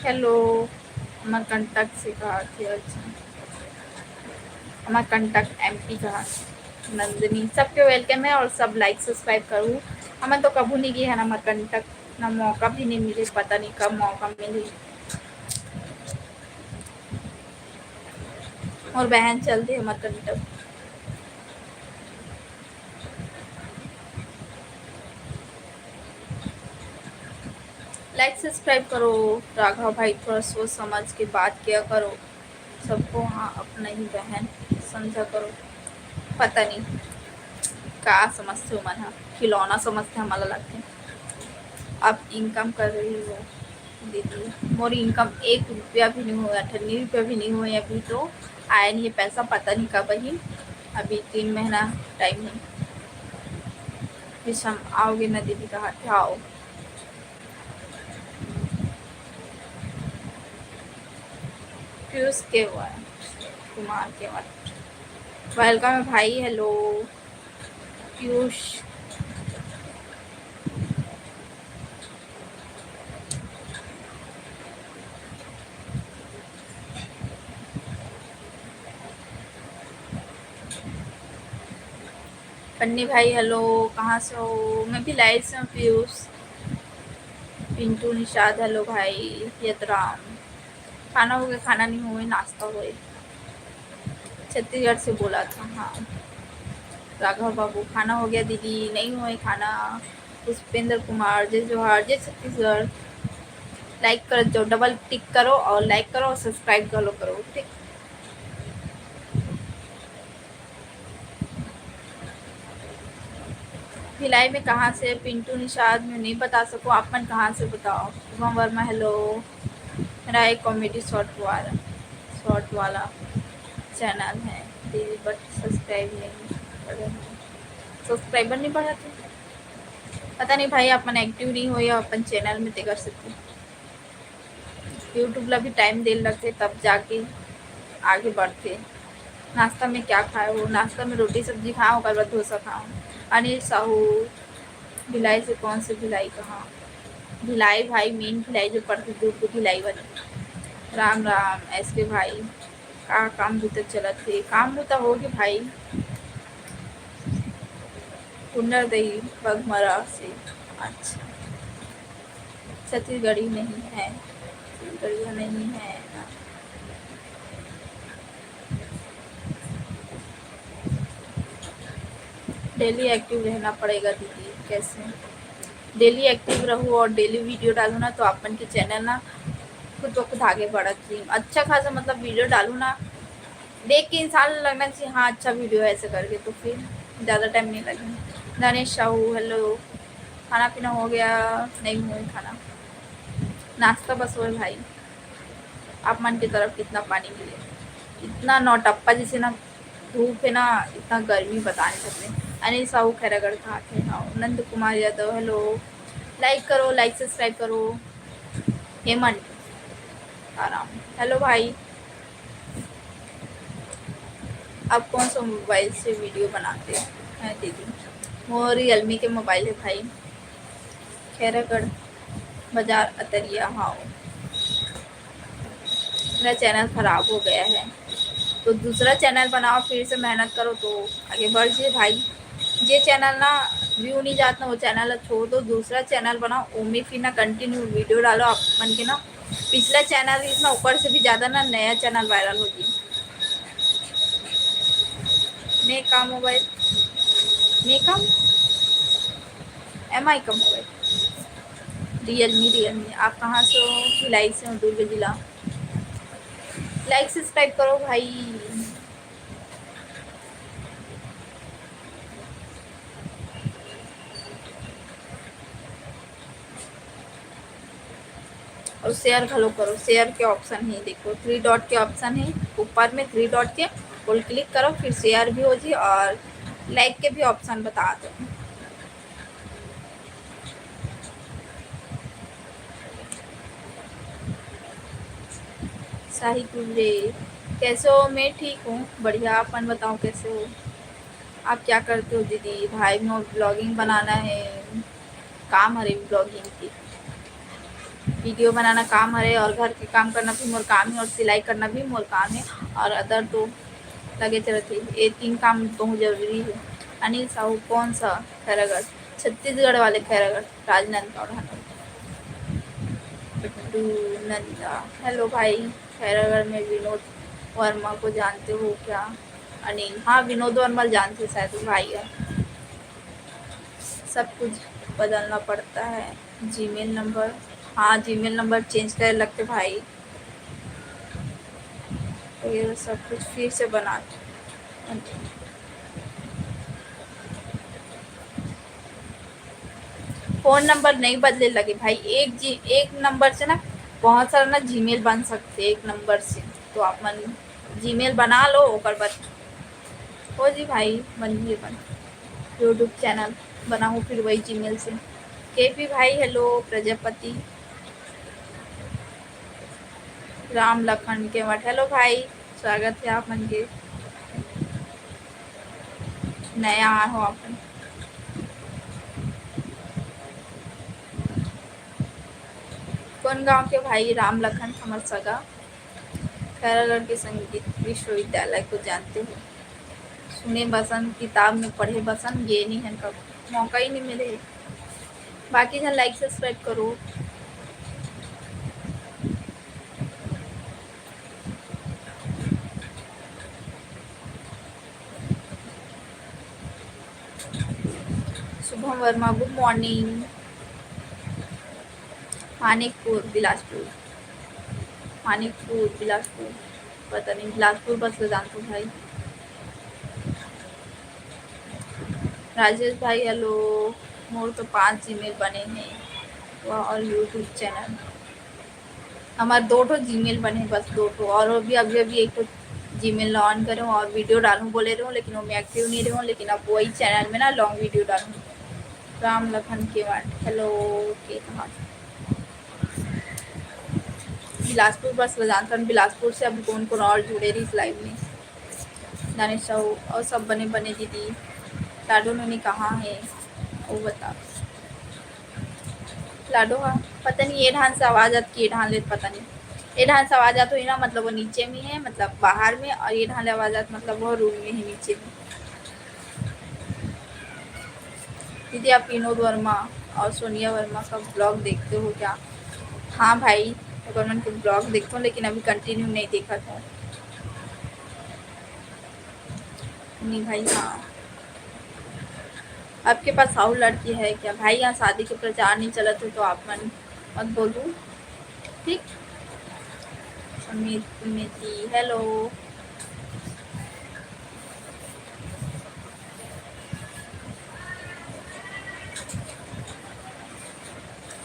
हेलो, हमर कंटक से कहा थे। अच्छा, हमर कंटक एमपी कहा। नंदिनी, सबके वेलकम है और सब लाइक सब्सक्राइब करू। हमन तो कभू नहीं गए हैं ना, हमर कंटक ना मौका भी नहीं मिले, पता नहीं कब मौका मिले। और बहन चलती हमर कंटक। लाइक सब्सक्राइब करो राघव भाई, थोड़ा सोच समझ के बात किया करो। सबको हाँ अपना ही बहन समझा करो। पता नहीं का समझते हो मन हा, खिलौना समझते हमला लगते। अब इनकम कर रही हो दीदी, मोर इनकम एक रुपया भी नहीं हुआ, अठन्नी रुपया भी नहीं हुआ अभी तो। आया नहीं है पैसा, पता नहीं कब ही, अभी तीन महीना टाइम है। विषम आओगे ना दीदी, कहा थे आओ। पीयूष केवट, कुमार केवट, वेलकम है भाई। हेलो पीयूष। पन्नी भाई हेलो, कहाँ से हो? मैं भिलाई से हूँ पीयूष। पिंटू निषाद हेलो भाई। यतराम खाना हो गया? खाना नहीं हुए, नाश्ता हुए। छत्तीसगढ़ से बोला था। हाँ राघव बाबू, खाना हो गया दीदी? नहीं हुए खाना। पुष्पेंद्र कुमार, जय जोहार, जय छत्तीसगढ़। लाइक कर दो, डबल टिक करो और लाइक करो और सब्सक्राइब करो, करो, ठीक। भिलाई में कहाँ से? पिंटू निषाद, मैं नहीं बता सकूँ, आप मन कहाँ से बताओ? शुभम वर्मा हेलो। मेरा एक कॉमेडी शॉर्ट वाला, शॉर्ट वाला चैनल है दीदी, बट सब्सक्राइब नहीं बढ़े, सब्सक्राइबर नहीं बढ़ाते। पता नहीं भाई, आप मन एक्टिव नहीं हो या अपन चैनल में तेकर सेती। YouTube ला भी टाइम दे लगथे, तब जाके आगे बढ़थे। नाश्ता में क्या खाए हो? नाश्ता में रोटी सब्जी खाए हो, ओकर बाद डोसा खाए हो। अनिल साहू, भिलाई से कौन से भिलाई कहाँ? भिलाई भाई, मेन भिलाई जो पड़थे दूर के भिलाई वाली। राम राम एस के भाई, का काम बुता चलत हे? काम बुता होगे भाई। कुंडर दई बगमरा से। अच्छा, छत्तीसगढ़ी नहीं है, छत्तीसगढ़िया नहीं है। डेली एक्टिव रहना पड़ेगा दीदी। कैसे डेली एक्टिव रहूँ और डेली वीडियो डालूँ ना, तो आप मन के चैनल ना खुद ब खुद आगे बढ़त जी। अच्छा खासा मतलब वीडियो डालूँ ना, देख के इंसान लगना चाहिए हाँ अच्छा वीडियो है ऐसे करके, तो फिर ज़्यादा टाइम नहीं लगे। दानिश साहू हेलो, खाना पीना हो गया? नहीं हुआ खाना, नाश्ता बस हुआ भाई। आप मन की तरफ कितना पानी मिले, इतना नौटप्पा जैसे ना धूप है ना, इतना गर्मी बता नहीं सकते। अनिल साहू खैरागढ़ कहाँ थे? हाँ नंद कुमार यादव हेलो, लाइक करो, लाइक सब्सक्राइब करो। हेमंत आराम हेलो भाई, आप कौन सा मोबाइल से वीडियो बनाते हैं दीदी? वो रियलमी के मोबाइल है भाई। खैरागढ़ बाजार अतरिया। हाँ मेरा चैनल खराब हो गया है, तो दूसरा चैनल बनाओ, फिर से मेहनत करो तो आगे बढ़ जाए भाई। जे चैनल ना व्यू नहीं जात ना, वो चैनल छोड़ दो, दूसरा चैनल बनाओ, ओमे फिर ना कंटिन्यू वीडियो डालो। आप मन के ना पिछला चैनल इतना ऊपर से भी ज़्यादा ना नया चैनल वायरल हो जी। मैं का मोबाइल, मैं का एम आई का मोबाइल, रियलमी, रियलमी। आप कहाँ से हो? भिलाई से हो, दुर्ग जिला। लाइक सब्सक्राइब करो भाई। और शेयर घलो करो। शेयर के ऑप्शन हे, देखो थ्री डॉट के ऑप्शन हे ऊपर में, थ्री डॉट के ओला क्लिक करो, फिर शेयर भी हो जी और लाइक के भी ऑप्शन बता दो। शाही कुबरे, कैसे हो? मैं ठीक हूँ, बढ़िया। अपन बताओ, कैसे हो? आप क्या करते हो दीदी? भाई, मोर ब्लॉगिंग बनाना है, काम हरे ब्लॉगिंग की, वीडियो बनाना काम हरे और घर के काम करना भी मोर काम है और सिलाई करना भी मोर काम है और अदर तो लगे रहते। ये तीन काम बहुत जरूरी है। अनिल साहू, कौन सा खैरागढ़? छत्तीसगढ़ वाले खैरागढ़, राजनांदगांव। बिट्टू नंदा, हेलो भाई, खैरागढ़ में विनोद वर्मा को जानते हो क्या? अनिल, हाँ, विनोद वर्मा जानते शायद, भाई है। सब कुछ बदलना पड़ता है। जीमेल नंबर, हाँ, जीमेल नंबर चेंज करे लगते भाई, तो ये सब कुछ फिर से बना। फोन नंबर नहीं बदले लगे भाई, एक जी, एक नंबर से ना बहुत सारा ना जीमेल बन सकते एक नंबर से, तो आप मन जीमेल बना लो, ओकर बाद हो जी भाई, बन जी अपन YouTube चैनल बनाओ फिर वही जीमेल से। केपी भाई हेलो, प्रजापति, राम लखन के मठ हेलो भाई, स्वागत है आप मन के, नया आए हो अपन। कौन गांव के भाई? राम लखन हमर सगा। खैरागढ़ के संगीत विश्वविद्यालय को जानते हो? सुने बसन, किताब में पढ़े बसन, ये नहीं है कब मौका ही नहीं मिले। बाकी झन लाइक सब्सक्राइब करो। शुभम वर्मा, गुड मॉर्निंग। मानिकपुर, बिलासपुर, मानिकपुर, बिलासपुर, पता नहीं, बिलासपुर बस ले जानथों भाई। राजेश भाई, हेलो, मोर तो पांच जीमेल बने हैं। वाह, और YouTube चैनल। हमार दो ठो जीमेल बने, बस दो ठो, और वो भी अभी, अभी एक ठो जीमेल ला ऑन करे हूँ और वीडियो डालूँ बोले रहूँ, लेकिन वो मैं एक्टिव नहीं रहूँ, लेकिन अब वही चैनल में ना लॉन्ग वीडियो डालूँ। राम लखन के वाट, हेलो, के कहा? बिलासपुर बस बजान था, बिलासपुर से अभी कौन कौन और जुड़े रही इस लाइव में? दानिश साहू, और सब बने बने दीदी। लाडो नोनी कहाँ है, वो बता। लाडो हा, पता नहीं ये ढान से आवाज आत की ये ढान ले, पता नहीं। ये ढान से आवाज आत हुई ना, मतलब वो नीचे में है, मतलब बाहर में, और ये ढान ले आवाज आत, मतलब वो रूम में है, नीचे में। दीदी, आप विनोद वर्मा और सोनिया वर्मा का ब्लॉग देखते हो क्या? हाँ भाई, ओकर मन के ब्लॉग देखथों, लेकिन अभी कंटिन्यू नहीं देखत हूँ। नहीं भाई, हाँ, आपके पास और लड़की है क्या? भाई, यहाँ शादी के प्रचार नहीं चलत हो, तो आप मन मत बोलू, ठीक? अमित, अमित जी, हेलो।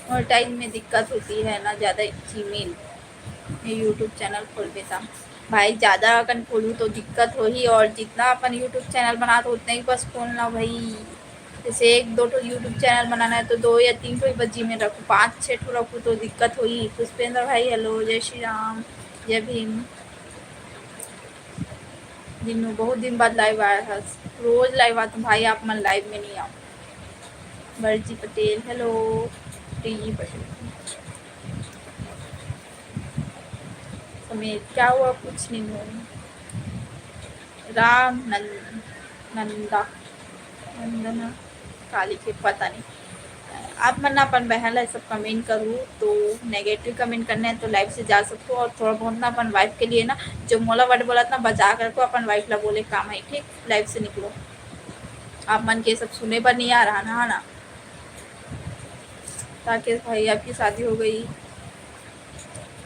मोनेटाइज में दिक्कत होती है ना ज़्यादा, जीमेल में YouTube चैनल खोलबे त। भाई, ज़्यादा अकन खोलू तो दिक्कत होही, और जितना अपन YouTube चैनल बनात हो, उतना ही बस खोलना भाई। जैसे एक दो ठो YouTube चैनल बनाना है तो दो या तीन ठो ही बस जीमेल रखू, पाँच छः ठो रखू तो दिक्कत होही। पुष्पेंद्र भाई, हेलो, जय श्री राम, जय भीम। दिन में बहुत दिन बाद लाइव आया था, रोज लाइव आता भाई, आप मन लाइव में नहीं आओ। बरजी पटेल, हेलो। टीजी पटेल समेत, क्या हुआ? कुछ नहीं हुआ। राम नंद, नंदा, नंदना, काली के पता नहीं। आप मन अपन बहन ला सब कमेंट करू, तो नेगेटिव कमेंट करना है तो लाइव से जा सकते हो, और थोड़ा बहुत ना अपन वाइफ के लिए ना, जो मोला वर्ड बोलत ना, बचा कर को अपन वाइफ ला बोले काम है, ठीक? लाइव से निकलो, आप मन के सब सुने बर नहीं आ रहा ना, है ना? राकेश भाई, आपकी शादी हो गई।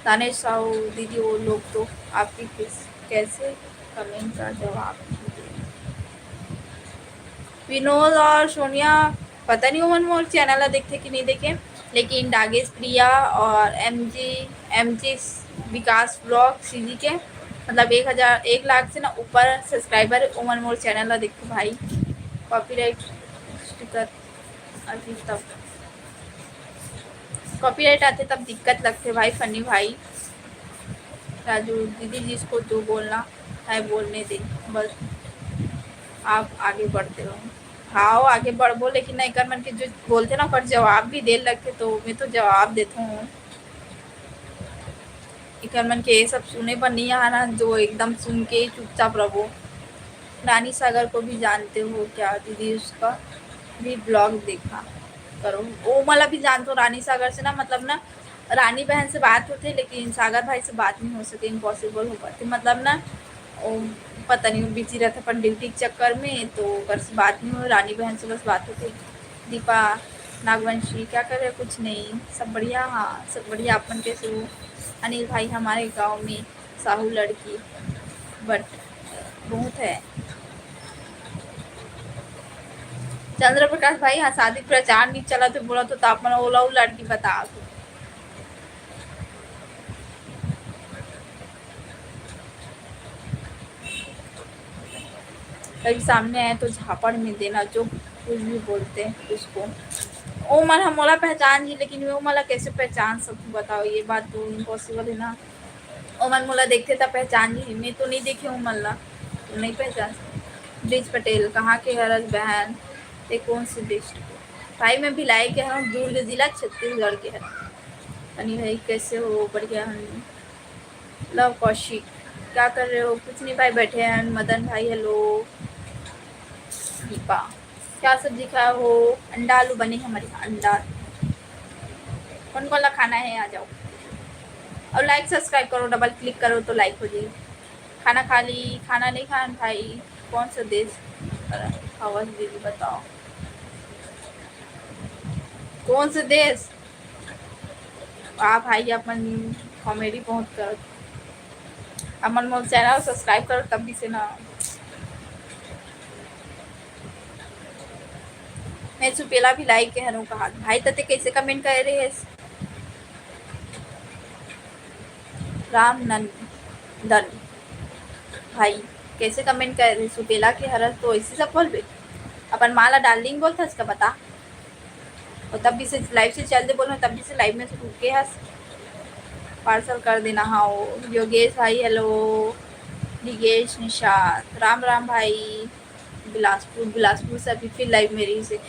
दानिश साहू दीदी, वो लोग तो आपकी किस, कैसे कमेंट का जवाब नहीं दे? विनोद और सोनिया, पता नहीं ओमन मोर चैनल ला देखथे कि नहीं देखे, लेकिन डागेश प्रिया और एमजी एमजी विकास ब्लॉग सीजी के, मतलब एक हजार एक लाख से ना ऊपर सब्सक्राइबर है। ओमन मोर चैनल ला देखो भाई, कॉपीराइट स्टिकर अभी तब कॉपीराइट आते तब दिक्कत लगते भाई। फनी भाई राजू दीदी, जिसको जो बोलना है बोलने दे, बस आप आगे बढ़ते रहो। हाँ, आगे बढ़बो, लेकिन ना एकर मन के जो बोलते ना ओकर जवाब भी दे लगते, तो मैं तो जवाब देता हूँ। एकर मन के ये सब सुने पर नहीं आना जो एकदम सुन के ही चुपचाप रहो। रानी सागर को भी जानते हो क्या दीदी? उसका भी ब्लॉग देखा करो। वो मला भी जानते हो रानी सागर से ना, मतलब ना रानी बहन से बात होते लेकिन सागर भाई से बात नहीं हो सके, इम्पॉसिबल हो पाते, मतलब ना वो पता नहीं बिजी रहता अपन ड्यूटी के चक्कर में, तो ओकर से बात नहीं हो। रानी बहन से बस बात होती। दीपा नागवंशी क्या कर रहे? कुछ नहीं, सब बढ़िया। हाँ, सब बढ़िया। अपन कैसे हो? अनिल भाई हमारे गांव में साहू लड़की बट बहुत है। चंद्र प्रकाश भाई, हाँ, शादी प्रचार नहीं चला तो बोला तो, तो आप मन ओला लड़की बता दो। कभी सामने आए तो झापड़ में देना, जो कुछ भी बोलते हैं उसको। ओ मन हम ओला पहचान जी, लेकिन वो मला कैसे पहचान सकूँ बताओ, ये बात तो इम्पॉसिबल है ना। ओमन मोला देखते त पहचान जी, मैं तो नहीं देखे ओमन ला, तो नहीं पहचान सकूँ। ब्रिज पटेल कहाँ के हरस बहन, ते कौन से डिस्ट्रिक्ट के? भाई मैं भिलाई के हूँ, दुर्ग जिला छत्तीसगढ़ के हूँ। अनिल भाई कैसे हो? बढ़िया हूँ। लव कौशिक क्या कर रहे हो? कुछ नहीं भाई, बैठे हैं। मदन भाई हेलो। दीपा क्या सब्जी खाए हो? अंडा आलू बने हमारे यहाँ, अंडा। कौन कौन ला खाना है आ जाओ। और लाइक सब्सक्राइब करो, डबल क्लिक करो तो लाइक हो जाए। खाना खा ली? खाना नहीं खान भाई। कौन सा देश? हवस दीदी बताओ कौन से देश? आ भाई अपन कॉमेडी बहुत कर। अपन मोर चैनल सब्सक्राइब करो तब भी से ना। मैं सुपेला भी लाइक के हरऊँ कहा भाई, तते कैसे कमेंट करे रहे? राम नंदन भाई कैसे कमेंट करे रहे? सुपेला के हरस तो ऐसे सब बोलबे। अपन माला डार्लिंग बोलता इसका बता। और तब भी से लाइव से चल दे बोलो, तब भी से लाइव में से रुके हस। पार्सल कर देना। हाँ, योगेश भाई हेलो। दिगेश निषाद राम राम भाई। बिलासपुर, बिलासपुर से अभी फिर लाइव में रही से।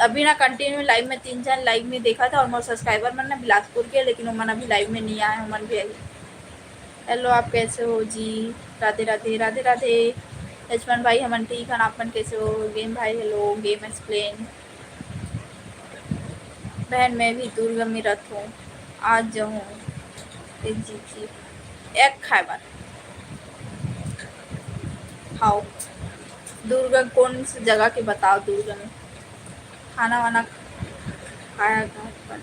अभी ना कंटिन्यू लाइव में तीन चार लाइव में देखा था और मोर सब्सक्राइबर मन ना बिलासपुर के, लेकिन ओमन अभी लाइव में नहीं आए, ओमन भी आई। हेलो, आप कैसे हो जी? राधे राधे, राधे राधे। लक्ष्मण भाई हमन ठीक हन, आप मन कैसे हो? गेम भाई हेलो, गेम एक्सप्लेन। बहन मैं भी दुर्ग में रहत हूँ, आज जाऊँ जी जी एक खाए बार। हाउ दुर्ग कौन सी जगह के बताओ? दुर्ग में खाना वाना खाया घर पर,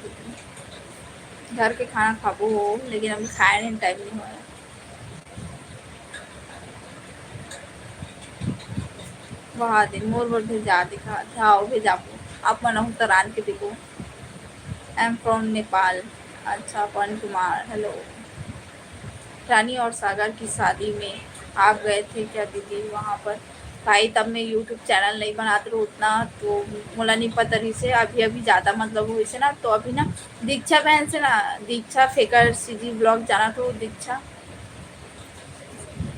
घर के खाना खाबो हो, लेकिन अभी खाए नहीं, टाइम नहीं होया। वहा दे मोर बर भेजा दिखा था, वो भेजाबो। आप मन अहू त रांध के देबो। I am from Nepal। अच्छा, पवन कुमार हेलो। रानी और सागर की शादी में आप गए थे क्या दीदी वहाँ पर? भाई तब मैं यूट्यूब चैनल नहीं बनाते रहो उतना, तो मोला नहीं पता रही से। अभी अभी ज़्यादा मतलब हुई से ना, तो अभी ना दीक्षा बहन से ना, दीक्षा फेकर सीजी ब्लॉग जाना तो दीक्षा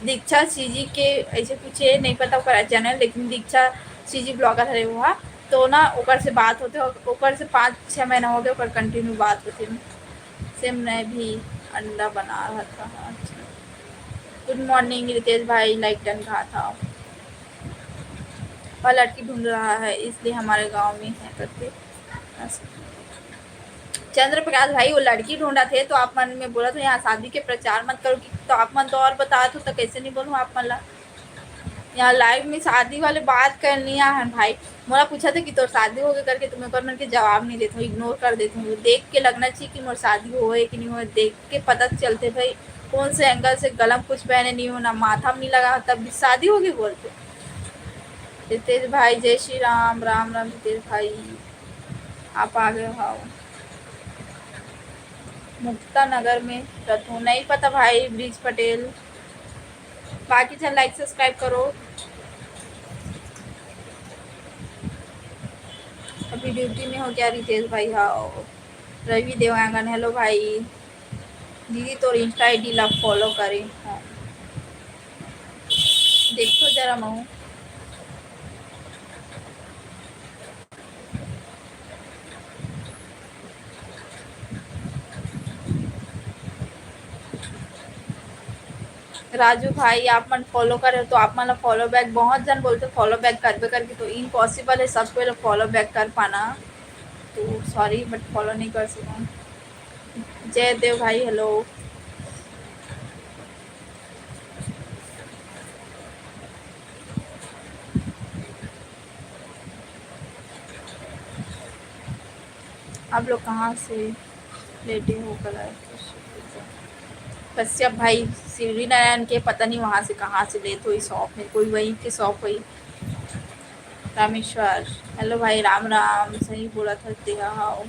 दीक्षा सीजी के ऐसे कुछ ये नहीं पता ओकर चैनल, लेकिन दीक्षा सीजी ब्लॉगर हरे वो हा। तो ना ओकर से बात होते, ओकर से पाँच छः महीना हो गया ओकर कंटिन्यू बात होते। सेम मैं भी अंडा बना रहा था। अच्छा, गुड मॉर्निंग रितेश भाई, लाइक डन कहा था। वह लड़की ढूंढ रहा है इसलिए हमारे गांव में है करके। चंद्र प्रकाश भाई वो लड़की ढूंढा थे तो आप मन में बोला था यहाँ शादी के प्रचार मत करो कि, तो आप मन तो और बता दो तो कैसे नहीं बोलूँ आप मन ला। यहाँ लाइव में शादी वाले बात करनी है भाई। मोला पूछा था कि तोर शादी हो गए करके, तो मैं ओकर मन के जवाब नहीं देता हूँ, इग्नोर कर देता हूँ। देख के लगना चाहिए कि मोर शादी हो है कि नहीं हो, देख के पता चलते भाई कौन से एंगल से गला में कुछ पहने नहीं हो ना माथा में नहीं लगा, तब भी शादी हो गई बोलते। रितेश भाई जय श्री राम। राम राम रितेश भाई, आप आ गए हो। मुक्ता नगर में रथों, नहीं पता भाई, ब्रिज पटेल। बाकी झन like subscribe करो। अभी ड्यूटी में हो क्या रितेश भाई? हाँ, रवि देवांगन, हेलो भाई। दीदी तोर Insta ID ला follow करे, हाँ। देखो जरा महू। राजू भाई, आप मन follow करे हो तो आप मन ला follow back, बहुत जन बोलते follow back करबे करके, तो impossible है सबको follow back कर पाना, तो sorry but follow नहीं कर सकूँ। जय देव भाई, हेलो। आप लोग कहाँ से लेते हो कलर? कश्यप भाई, शिवरी नारायण के पता नहीं वहाँ से कहाँ से लेते हो इस शॉप में, कोई वहीं के शॉप हुई। रामेश्वर, हेलो भाई, राम राम। सही बोला था तेहा, हाँ।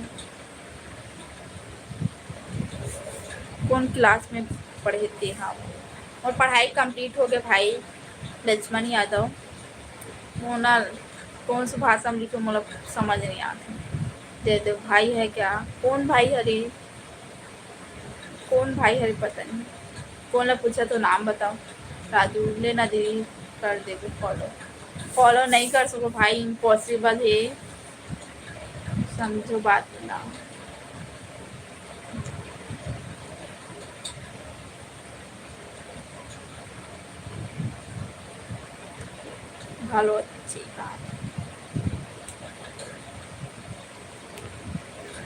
कौन क्लास में पढ़े थे? हाँ, और पढ़ाई कंप्लीट हो गया भाई। लक्ष्मण यादव, मोना, कौन सी भाषा में लिखो, मतलब समझ नहीं आते। जयदेव भाई है क्या? कौन भाई हरी? कौन भाई हरी? पता नहीं। कौन ला पूछा तो नाम बताओ। राजू, लेना दीदी, कर देबे follow। Follow नहीं कर सको भाई, impossible है, समझो बात ना। घलो अच्छी बात।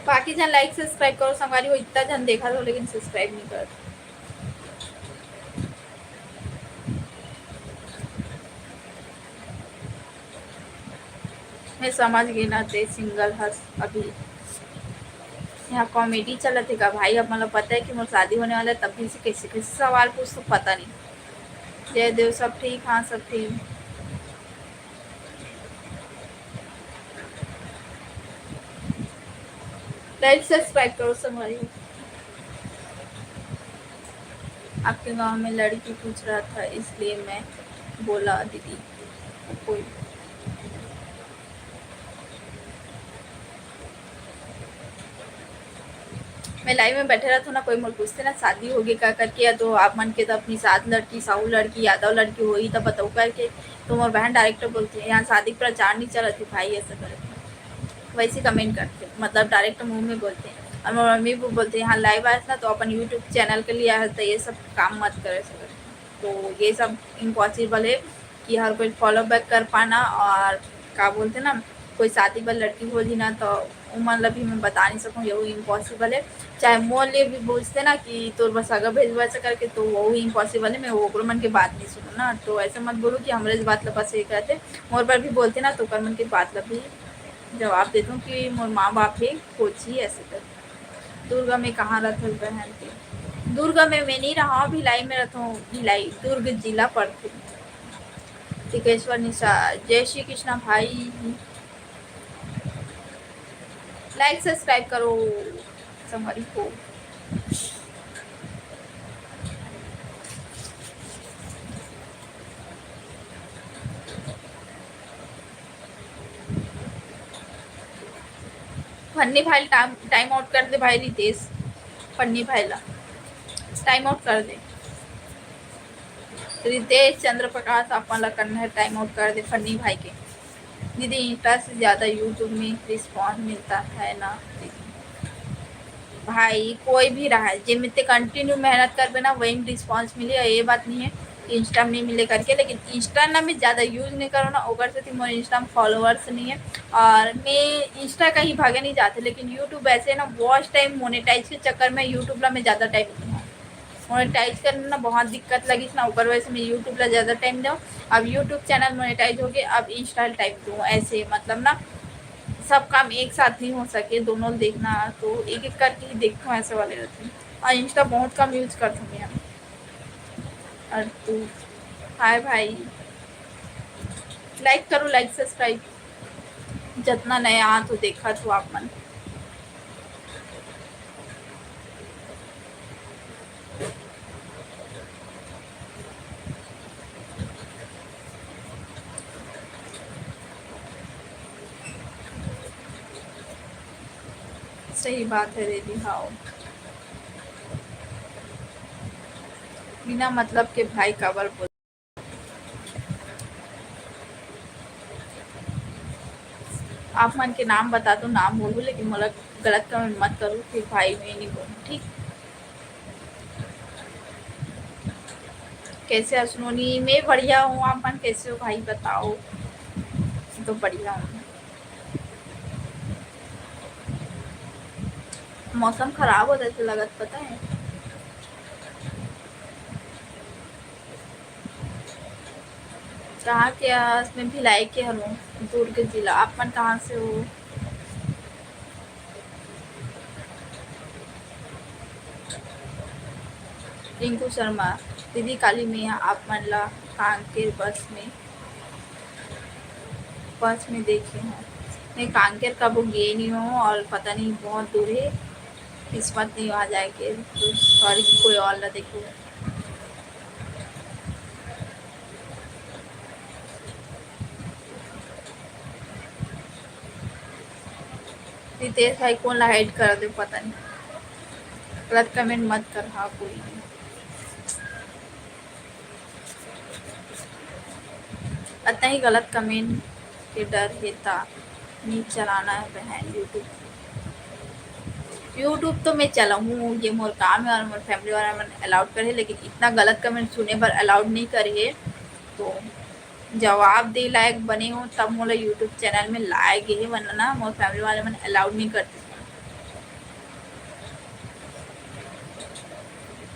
बाकी झन like subscribe करो संगवारी हो, इतना झन देखा हो लेकिन subscribe नहीं करत। मैं समझ गई ना, ते single हस अभी। यहाँ comedy चलत हे का भाई? अब मतलब पता है कि मोर शादी होने वाला है, तब भी से कैसे कैसे सवाल पूछ तो पता नहीं। जय देव, सब ठीक? हाँ, सब ठीक। Like subscribe करो संगवारी। आपके गांव में लड़की पूछ रहा था, इसलिए मैं बोला दीदी। कोई मैं live में बैठे रहता ना, कोई मोर पूछते ना शादी होगे का करके, या तो आप मन के तो अपनी सात लड़की, साहू लड़की, यादव लड़की होही तब बताऊ करके, तो मोर बहन direct बोलते हैं, "यहाँ शादी प्रचार नहीं चलत है भाई," ऐसा करके वैसे comment करते, मतलब direct मुंह में बोलते हैं। और मोर मम्मी भी बोलते हैं, "यहाँ live आए ना तो अपन YouTube channel के लिए आए, तो ये सब काम मत करे," ऐसा करके। तो ये सब impossible है कि हर कोई follow back कर पाना। और का बोलते ना, कोई शादी बर लड़की बोलही ना, तो उमन ला भी मैं बता नहीं सकूँ, यहू impossible है। चाहे मोर लिए भी बोलते ना कि तोर बर सगा भेजबो ऐसा करके, तो वहू impossible है। मैं ओकरो मन के बात नहीं सुनूँ ना, तो ऐसा मत बोलो कि हमरे बात ला बस ये कहते। मोर बर भी बोलते ना, तो ओकर मन के बात ला भी जवाब देते हूँ कि मोर माँ बाप है कोची ऐसे कर। दुर्ग में कहाँ रहत हो बहन के? दुर्ग में मैं नहीं रहा, भिलाई में रहता हूँ। भिलाई दुर्ग जिला पड़थे। टिकेश्वर निशा, जय श्री कृष्णा भाई। Like subscribe करो संगवारी हो। फन्नी भाई time, time out कर दे भाई रितेश, फन्नी भाई ला time out कर दे। रितेश चंद्र प्रकाश, आप मन ला करना है time out कर दे फन्नी भाई के। दीदी, Insta से ज़्यादा YouTube में response मिलता है ना दीदी? भाई, कोई भी रहा है, जेमे ते continue मेहनत करबे ना, वही में response मिले। और ये बात नहीं है कि Insta में नहीं मिले करके, लेकिन Insta ना मैं ज़्यादा use नहीं करो ना, ओकर सेती मोर Insta में followers नहीं है। और मैं Insta कहीं भागे नहीं जाते, लेकिन YouTube ऐसे ना watch time monetize के चक्कर में YouTube ला मैं ज़्यादा time दूँ। Monetize करने ना बहुत दिक्कत लगिस ना, ओकर वजह से मैं YouTube ला ज़्यादा time दूँ। अब YouTube channel monetize हो गए, अब Insta time दूँ, ऐसे मतलब ना सब काम एक साथ नहीं हो सके, दोनों देखना तो एक एक करके ही देखता हूँ, ऐसे वाले रहते हैं। और Insta बहुत कम use करता हूँ मैं। और तू, हाय भाई, like करो, like subscribe, जितना नया आ तो देखा तो आप मन। सही बात है दीदी, हाँ। बिना मतलब के भाई काबर बोल। आप मन के नाम बता दो, नाम बोलू, लेकिन मोला गलत comment मत करू, फिर भाई मैं नहीं बोलूँ, ठीक? कैसे हो सुनोनी? मैं बढ़िया हूँ, आप मन कैसे हो भाई, बताओ। तो बढ़िया हूँ। मौसम खराब हो जाते लगत, पता है। कहाँ के हस? मैं भिलाई के हरहूँ, दुर्ग जिला। आप मन कहाँ से हो? रिंकू शर्मा, दीदी काली मैं ह आप मन ला कांकेर बस में, बस में देखे हूँ। मैं कांकेर कभू गे नहीं हूँ और पता नहीं, बहुत दूर है, किस्मत नहीं आ जाए के, तो सॉरी कि कोई और ला देखो। रितेश भाई कोन ला hide कर दे, पता नहीं, गलत comment मत कर। हाँ, कोई नहीं। अतना ही गलत comment के डर हे ता नहीं चलाना है बहन YouTube। YouTube तो मैं चलाऊँ, ये मोर काम है और मोर family वाला मन allowed करे, लेकिन इतना गलत comment सुने बर allowed नहीं करे हे, तो जवाब दे लायक बने हो तब मोला YouTube channel में लाए गे हे, वरना ना मोर family वाले मन allowed नहीं करते।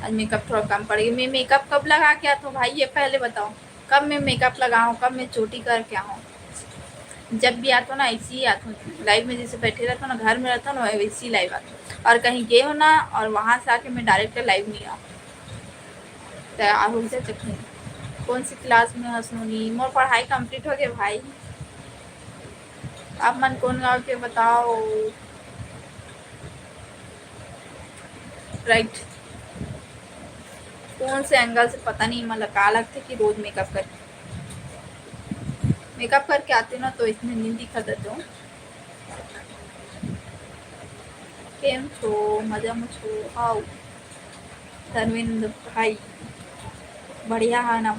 आज makeup थोड़ा कम पड़ गई। मैं makeup कब लगा के आती हूँ भाई, ये पहले बताओ, कब मैं makeup लगाऊँ, कब मैं चोटी करके आऊँ? जब भी आती हूँ ना, ऐसे ही आती हूँ live में, जैसे बैठे रहती हूँ ना, घर में रहती हूँ ना, वैसे ही live आती हूँ। और कहीं गए हो ना और वहाँ से आके मैं direct live नहीं आऊँ। तैयार हो जा चकनी। कौन सी class में हस नोनी? मोर पढ़ाई complete हो गए भाई। आप मन कौन गाँव के बताओ? Right, कौन से angle से पता नहीं, मतलब का लगते कि रोज makeup करके, makeup करके आते ना तो इसमें नहीं दिखा देते हो। केम छो, मजा में छो? हाउ धर्मेंद्र भाई, बढ़िया है ना?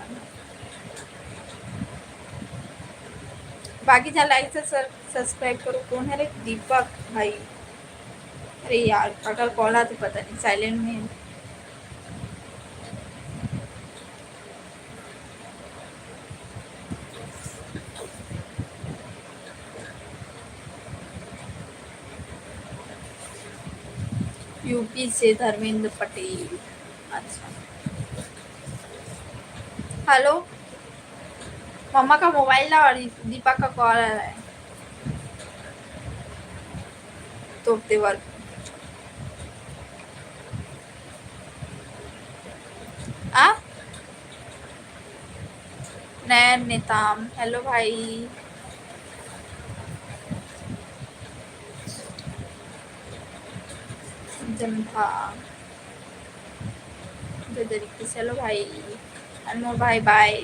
बाकी जा like से सर subscribe करो। कौन है रे? दीपक भाई। अरे यार, अगर call आते पता नहीं, silent में है। यूपी से धर्मेंद्र पटेल। अच्छा, हेलो, मम्मा का मोबाइल ला और दीपक का कॉल आ रहा है। तोपते वर्क आ नैन नेताम, हेलो भाई। जनता जय जय रिक्की, चलो भाई, अनमोल भाई, बाय।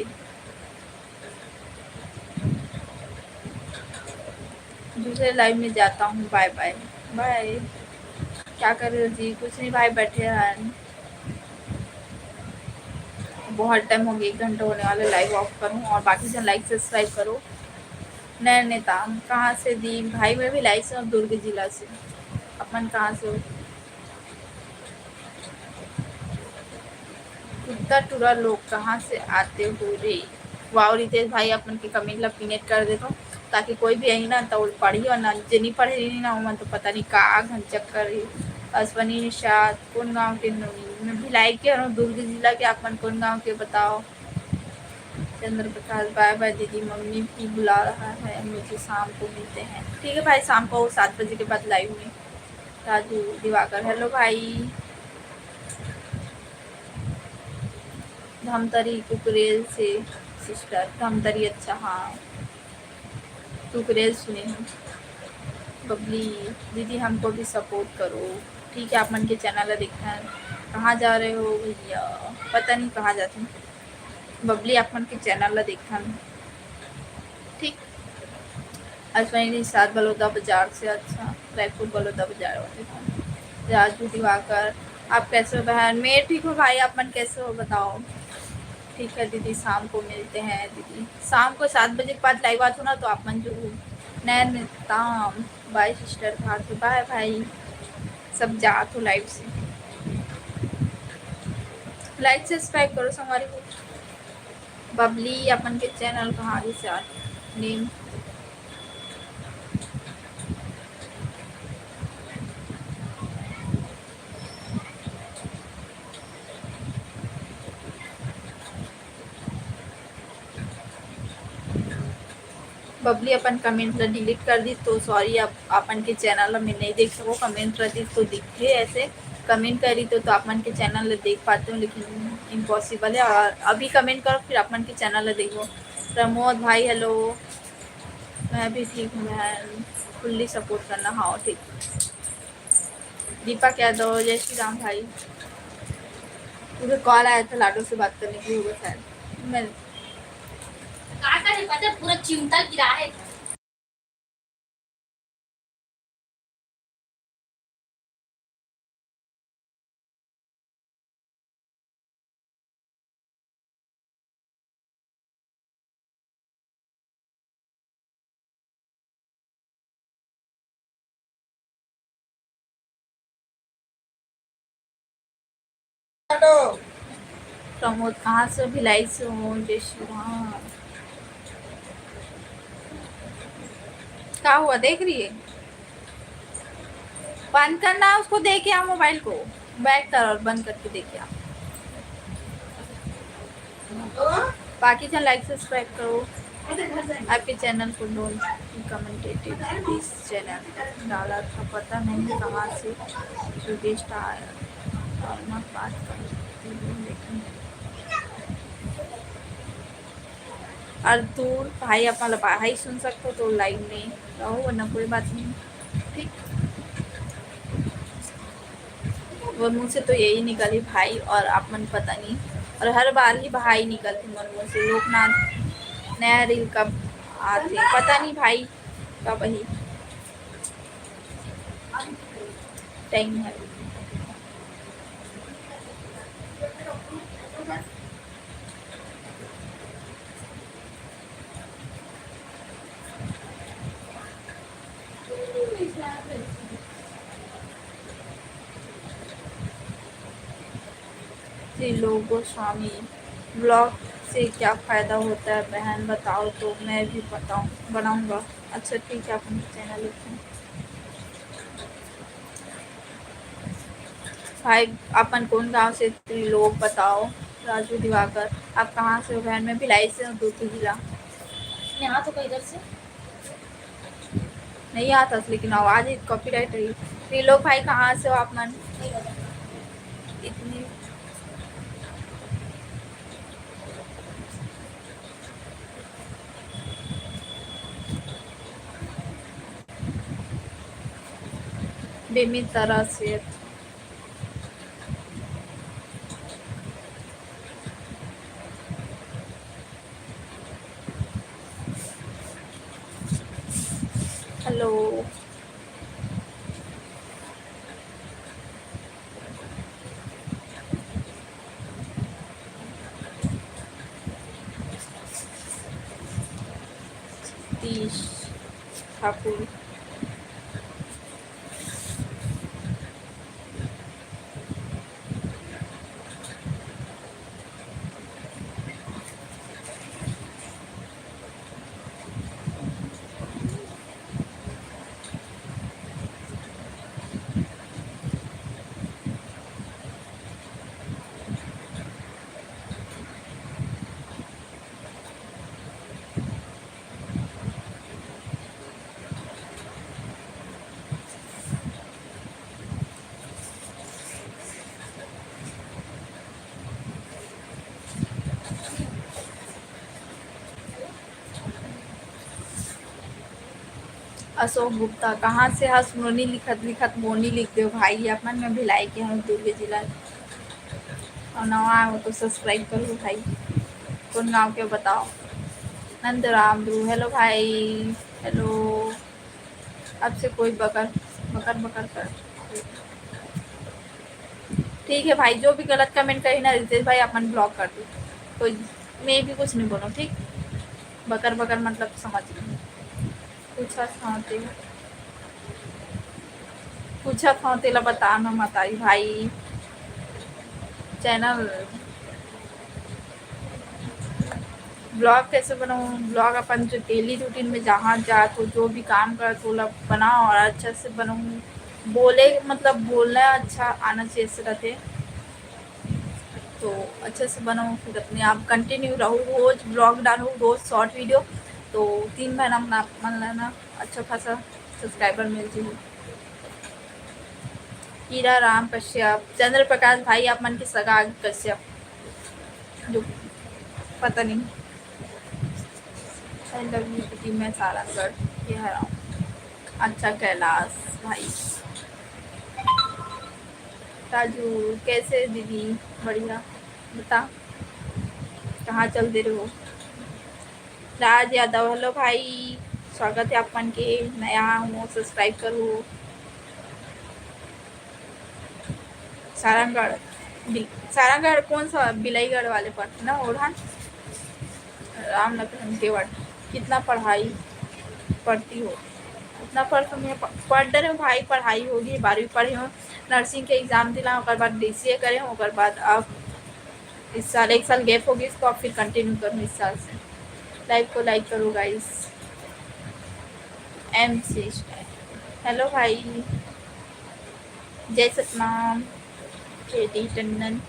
दूसरे लाइव में जाता हूँ, बाय बाय। बाय। क्या कर रहे हो जी? कुछ नहीं भाई, बैठे हैं। बहुत टाइम हो गया, एक घंटा होने वाला, लाइव ऑफ करूँ। और बाकी जन लाइक सब्सक्राइब करो। नैन नेताम, कहाँ से दी भाई? मैं भी लाइव से हूँ, दुर्ग जिला से। अपन कहाँ से हो? कुत्ता टूरा लोग कहाँ से आते हो रे? वाओ रितेश भाई, अपन के कमेंट ला पिनेट कर देतो, ताकि कोई भी आई ना तो पढ़ी, और ना जे नहीं पढ़े रही ना, ओमन तो पता नहीं का घन चक्कर रही। अश्वनी निषाद, कौन गांव के नोनी? मैं भिलाई के हूँ, दुर्ग जिला के। आप मन कौन गांव के बताओ? चंद्र प्रकाश, बाय बाय दीदी, मम्मी भी बुला रहा है मुझे, शाम को मिलते हैं। ठीक है भाई, शाम को सात बजे के बाद लाइव में। राजू दिवाकर, हेलो भाई। धमतरी कुकरेल से सिस्टर, धमतरी, अच्छा, हाँ, कुकरेल सुने हूँ। बबली दीदी, हमको भी सपोर्ट करो। ठीक है, आप मन के चैनल ला देखथन। कहाँ जा रहे हो भैया? पता नहीं कहाँ जाते हैं। बबली, आप मन के चैनल ला देखथन। ठीक, अश्विनी निषाद बलौदा बाजार से, अच्छा, रायपुर बलौदा बाजार वाले। राजू दिवाकर, आप कैसे हो बहन? मैं ठीक हूँ भाई, आप मन कैसे हो बताओ? ठीक है दीदी, शाम को मिलते हैं दीदी, शाम को सात बजे के बाद लाइव आथो ना, तो आप मन जरूर। नैन ताम, बाय सिस्टर, भाग बाय भाई, सब जात हो लाइव से। लाइक सब्सक्राइब करो संगवारी हो। बबली अपन के चैनल कहाँ से आ नेम? बबली अपन कमेंट ला डिलीट कर दी, तो सॉरी, आप अपन के चैनल ला मैं नहीं देख सको। कमेंट रहती तो दिखते ऐसे, कमेंट करी तो, तो आप मन के चैनल ला देख पाते हो, लेकिन इम्पॉसिबल है। और अभी कमेंट करो, फिर आप मन के चैनल ला देखो। प्रमोद भाई, हेलो, मैं भी ठीक हूँ बहन, फुल्ली सपोर्ट करना। हाँ, ठीक। दीपक यादव, जय श्री राम भाई। मुझे कॉल आया था लाडो से बात करने के लिए, होगा शायद। मैं का करे पता, पूरा चिमटा गिरा है। प्रमोद कहाँ से? भिलाई से हूँ। जय श्री राम। क्या हुआ, देख रही है? बंद करना, उसको दे के आ मोबाइल को, बैक कर और बंद करके दे के आ। बाकी जन लाइक सब्सक्राइब करो, आपके चैनल को डोंट कमेंटेटिव दिस चैनल डाला था, पता नहीं कहाँ से रिक्वेस्ट आया। और मत बात करो, लेकिन और तू भाई अपना भाई सुन सकते हो तो लाइव में रहो, वरना कोई बात नहीं, ठीक। वो मुँह से तो यही निकली भाई, और आप मन पता नहीं, और हर बार ही भाई निकलते मन मुँह से। लोकनाथ नया रील कब आते, पता नहीं भाई कब ही टाइम है। त्रिलोक गोस्वामी, ब्लॉग से क्या फ़ायदा होता है बहन, बताओ तो मैं भी बताऊँ, बनाऊँगा। अच्छा ठीक है, अपन चैनल लिखें। भाई अपन कौन गांव से, त्रिलोक बताओ। राजू दिवाकर, आप कहाँ से हो बहन? मैं भिलाई से हूँ, दूती जिला। यहाँ तो इधर से नहीं आता, लेकिन आवाज़ ही कॉपीराइट रही। त्रिलोक भाई कहाँ से हो आप मन? इतनी बेमितरा से। हेलो। सतीश ठाकुर। अशोक गुप्ता, कहाँ से हस मोनी लिखत लिखत मोनी लिख दो भाई, अपन में भिलाई के हूँ, दुर्ग जिला। और नवा हो तो सब्सक्राइब करो भाई। कौन गांव के बताओ? नंदराम ध्रुव, हेलो भाई, हेलो। आपसे कोई बकर, बकर, बकर कर। ठीक है भाई, जो भी गलत कमेंट करी ना रितेश भाई, अपन ब्लॉक कर दो। कोई, मैं भी कुछ नहीं बोलूँ, ठीक? बकर, बकर मतलब समझ लो। कुछ साँते, कुछ साँते ला बता ना मतारी भाई। चैनल ब्लॉग कैसे बनाऊँ? ब्लॉग अपन जो डेली रूटीन में जहाँ जात हो, जो भी काम करत हो, ओला बनाओ और अच्छा से बनाऊँ। बोले, मतलब, बोलना अच्छा आना चाहिए, ऐसे रहते तो अच्छा से बनाऊँ। फिर अपने आप कंटिन्यू रहूँ, रोज ब्लॉग डालूँ, रोज शॉर्ट वीडियो, तो तीन महीना में आप मन लेना अच्छा खासा सब्सक्राइबर मिल जाए। हीरा राम कश्यप, चंद्र प्रकाश भाई, आप मन के सगा कश्यप, जो पता नहीं। आई लव यू दीदी, मैं सारंगढ़ के हराऊँ। अच्छा कैलाश भाई। राजू, कैसे दीदी? बढ़िया, बता, कहाँ चल दे रहे हो? राज यादव, हेलो भाई, स्वागत है आप मन के। नया हूँ, सब्सक्राइब करो। सारंगढ़, बिल-, सारंगढ़ कौन सा? बिलाईगढ़ वाले पड़ते ना, ओढ़ान, रामनगर के वार्ड। कितना पढ़ाई पढ़ती हो? कितना पढ़, मैं प-, पढ़ रहे हूँ भाई, पढ़ाई होगी, बारहवीं पढ़े हूँ, नर्सिंग के एग्जाम दिला, ओकर बाद डीसीए करे हूँ, ओकर बाद अब इस साल, एक साल गैप हो गई, इसको अब फिर कंटिन्यू करूँ इस साल से। लाइव को लाइक करो गाइस। एम सी, हेलो भाई, जय सतनाम, के डी टंडन।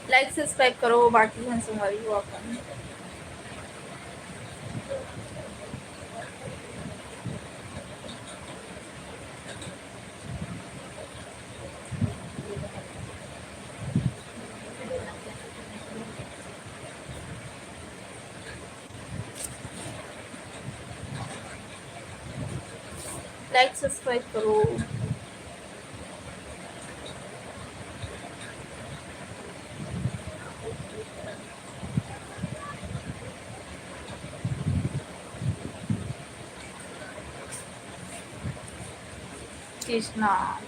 लाइक सब्सक्राइब करो, बाकी झन संगवारी हो अपन। लाइक सब्सक्राइब करो। कृष्णा,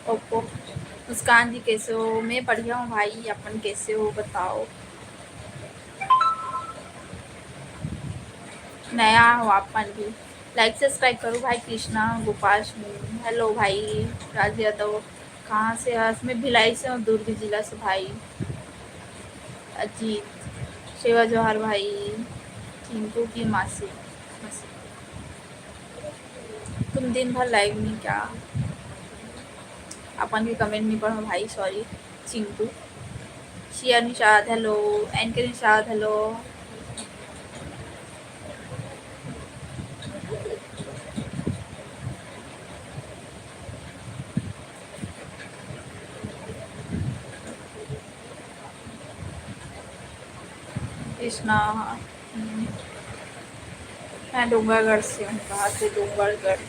ओप्पो। मुस्कान जी कैसे हो? मैं बढ़िया हूँ भाई, अपन कैसे हो बताओ? नया हो आप मन भी, लाइक सब्सक्राइब करो भाई। कृष्णा गोपाष्टमी, हेलो भाई। राज यादव, कहाँ से हस? मैं भिलाई से हूँ, दुर्ग जिला से भाई। अजीत, सेवा जोहार भाई। चिंटू की मासी, मासी। तुम दिन भर लाइव नहीं क्या? अपन भी कमेंट नहीं पढ़ो भाई, सॉरी। चिंटू, शिया निषाद, हेलो। एन के निषाद, हेलो। कृष्णा, हम्म। मैं डोंगरगढ़ से हूँ। कहाँ से? डोंगरगढ़।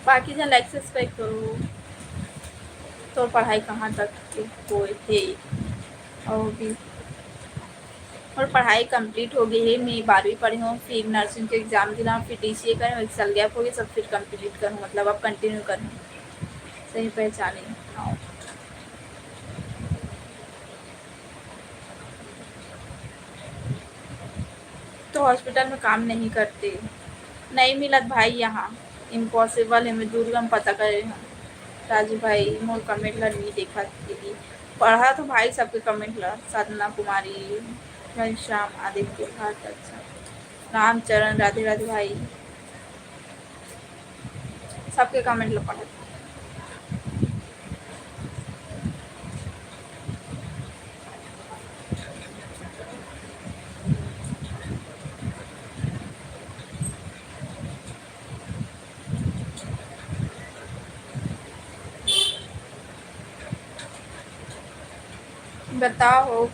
बाकी झन लाइक सब्सक्राइब करो। तोर पढ़ाई कहाँ तक के होए हे? अउ भी मोर पढ़ाई कंप्लीट हो गई है, मैं बारहवीं पढ़े हूँ, फिर नर्सिंग के एग्जाम दिला, फिर डीसीए करे हूँ, एक साल गैप हो गया, सब फिर कंप्लीट करूँ, मतलब अब कंटिन्यू करूँ। सही पहचाने, हाँ। तो हॉस्पिटल में काम नहीं करते, नहीं मिलत भाई यहाँ, इम्पॉसिबल है। मैं दूर में पता करे हूँ। राजू भाई, मोर कमेंट ला नहीं देखा दीदी, पढ़ा तो भाई सबके कमेंट ला। साधना कुमारी, घनश्याम, आदित्य, भारत, अच्छा, रामचरण, राधे राधे भाई, सबके कमेंट ला पढ़त। बताओ,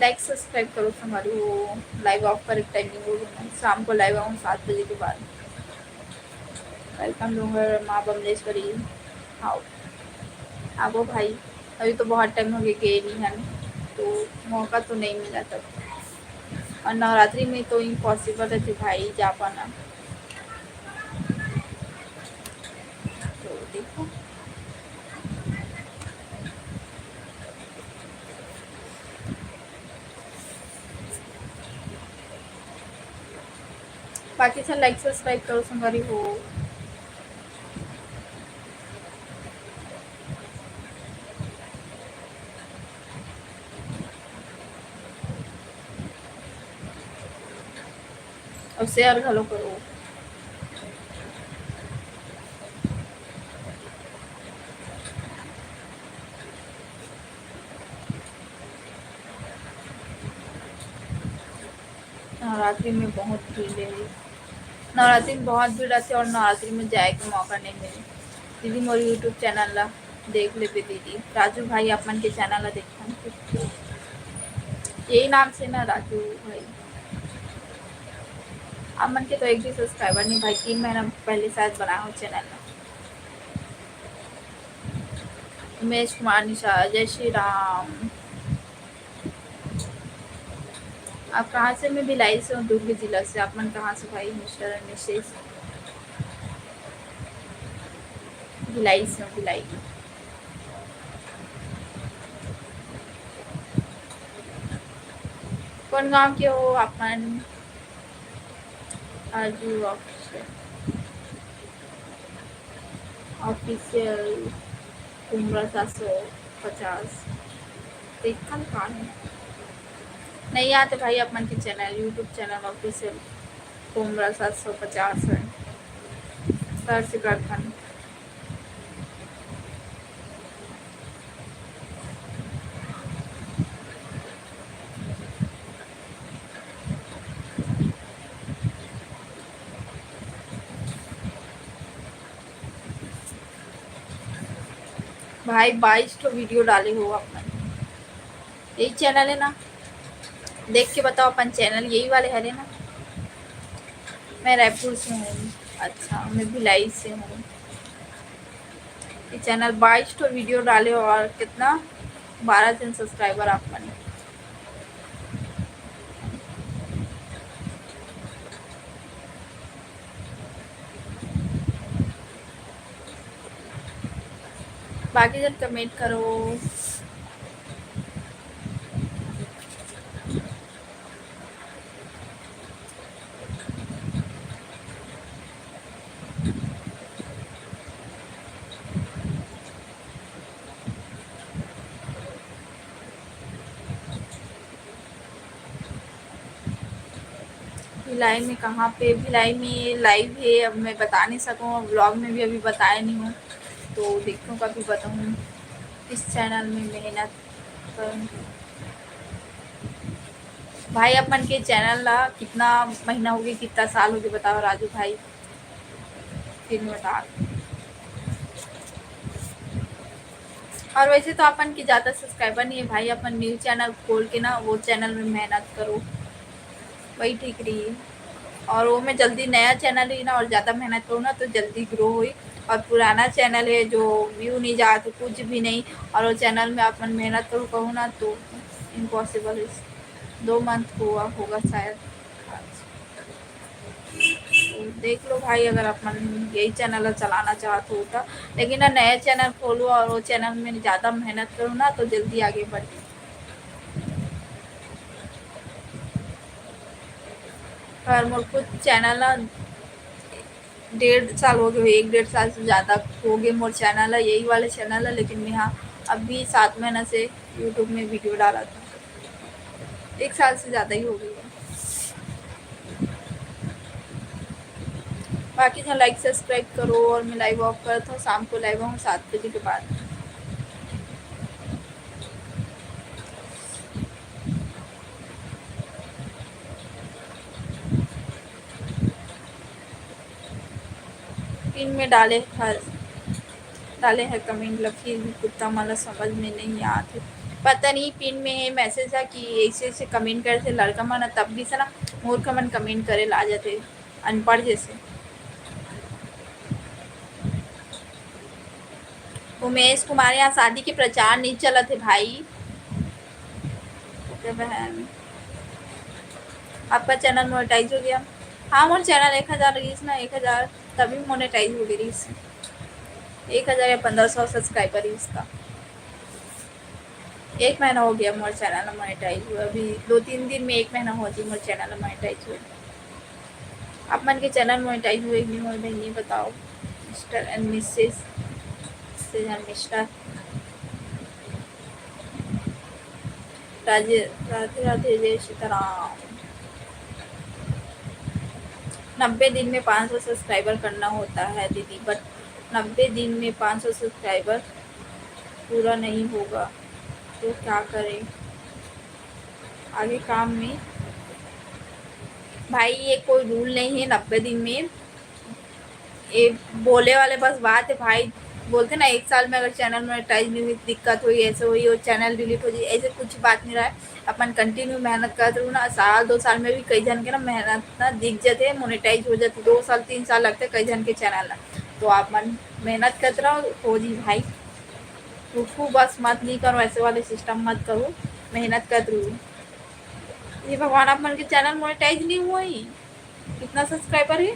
लाइक सब्सक्राइब करो संगवारी हो। लाइव ऑफ करे टाइमिंग हो गया, शाम को लाइव आऊँ सात बजे के बाद। वेलकम डोंगर माँ बमलेश्वरी। आओ, आगो भाई। अभी तो बहुत टाइम हो गए गए नहीं हन, तो मौका तो नहीं मिला तब। और नवरात्रि में तो इम्पॉसिबल रहते भाई जा पाना। तो देखो, बाकी से लाइक सब्सक्राइब करो संगवारी हो। और शेयर घलो करो। नवरात्रि में बहुत भीड़ है। नवरात्रि में बहुत भीड़ रहती है और नवरात्रि में जाए के मौका नहीं मिले। दीदी, मोर YouTube चैनल ला देख लेबे दीदी। राजू भाई, आप मन के चैनल ला देखथन। यही नाम से ना राजू भाई। आप मन के तो एक भी सब्सक्राइबर नहीं भाई, तीन महीना पहले शायद बनाया हो चैनल ला। उमेश कुमार निषाद, जय श्री राम। आप कहाँ से? मैं भिलाई से हूँ, दुर्ग जिला से। आप मन कहाँ से भाई? मिस्टर निशेष, भिलाई से हूँ, भिलाई। कौन गांव के हो आप मन? आजू ऑफिशियल, ऑफिशियल कुमरा सात सौ पचास। देखन कहाँ है? नहीं आते भाई, आप मन के चैनल, YouTube चैनल ऑफिशियल कुमरा सात सौ पचास है, सर्च करथन। भाई, बाईस ठो वीडियो डाले हो अपन, यही चैनल है ना? देख के बताओ, अपन चैनल यही वाले हरे ना? मैं रायपुर से हूँ। अच्छा, मैं भिलाई से हूँ। ये चैनल बाईस ठो वीडियो डाले हो और कितना, बारह जन सब्सक्राइबर आप बने। बाकी जन कमेंट करो। भिलाई में कहाँ पे? भिलाई में लाइव है, अब मैं बता नहीं सकूँ, व्लॉग में भी अभी बताया नहीं हूँ, तो देखूँ कभी बताऊँ। इस चैनल में मेहनत करूँ। भाई, अपन के चैनल ला कितना महीना हो गया, कितना साल हो गया, बताओ राजू भाई, फिर मैं बता। और वैसे तो अपन के ज़्यादा सब्सक्राइबर नहीं है भाई, अपन न्यू चैनल खोल के ना वो चैनल में मेहनत करो, वही ठीक रही। और वो में जल्दी नया चैनल ही ना, और ज़्यादा मेहनत करो ना तो जल्दी ग्रो होई। और पुराना चैनल है जो व्यू नहीं जात, कुछ भी नहीं, और वो चैनल में अपन मेहनत करो कहो ना तो इम्पॉसिबल है। दो मंथ हुआ होगा शायद। तो देख लो भाई, अगर अपन यही चैनल ला चलाना चाहत हो तो, लेकिन ना नया चैनल खोलो और वो चैनल में ज़्यादा मेहनत करो ना तो जल्दी आगे बढ़। और मोर खुद चैनल ला डेढ़ साल हो गए, एक डेढ़ साल से ज़्यादा हो गए मोर चैनल ला, यही वाले चैनल ला, लेकिन मैं हाँ अभी सात महीना से YouTube में वीडियो डाला था, एक साल से ज़्यादा ही हो गई है। बाकी जो लाइक सब्सक्राइब करो और मैं लाइव ऑफ करता हूँ, शाम को लाइव आऊँ सात बजे के बाद। पिन में डाले हर, डाले हर कमेंट ला, फिर भी कुत्ता मन ला समझ में नहीं आत हे। पता नहीं पिन में हे मैसेज है कि ऐसे ऐसे कमेंट करे से लड़का मन, तब भी से ना मूर्ख मन कमेंट करे ला जाते, अनपढ़ जैसे। उमेश कुमार, यहाँ शादी के प्रचार नहीं चलत हे भाई। ओके बहन, आपका चैनल मोनेटाइज हो गया? हाँ, मोर चैनल एक हजार रहीस ना, एक हजार तभी मोनेटाइज हो गई रहीस। एक हजार या पंद्रह सौ सब्सक्राइबर रहीस का। एक महीना हो गया मोर चैनल मोनेटाइज हुए, अभी दो तीन दिन में एक महीना हो जी मोर चैनल मोनेटाइज हुए। आप मन के चैनल मोनेटाइज हुए कि नहीं हुए, बहनी बताओ। मिस्टर एंड मिसेस से मिस्टर राधे राधे राधे, जय सीताराम। नब्बे दिन में पाँच सौ सब्सक्राइबर करना होता है दीदी, बट नब्बे दिन में पाँच सौ सब्सक्राइबर पूरा नहीं होगा तो क्या करें आगे काम में? भाई, ये कोई रूल नहीं है नब्बे दिन में, ये बोले वाले बस बात है भाई। बोलते ना, एक साल में अगर चैनल मोनेटाइज नहीं हुई, दिक्कत हुई, ऐसे हुई और चैनल डिलीट हो जाए, ऐसे कुछ बात नहीं रहा है। अपन कंटिन्यू मेहनत करत रहू ना, साल दो साल में भी कई झन के ना मेहनत ना दिख जाते, मोनेटाइज हो जाते, दो साल तीन साल लगते कई झन के चैनल ना। तो आप मन मेहनत करत रहो, हो जी भाई। रुकू बस, मत नहीं करो, ऐसे वाले सिस्टम मत करो, मेहनत करत रहू। ये भगवान, आप मन के चैनल मोनेटाइज नहीं हुआ ही। कितना सब्सक्राइबर है?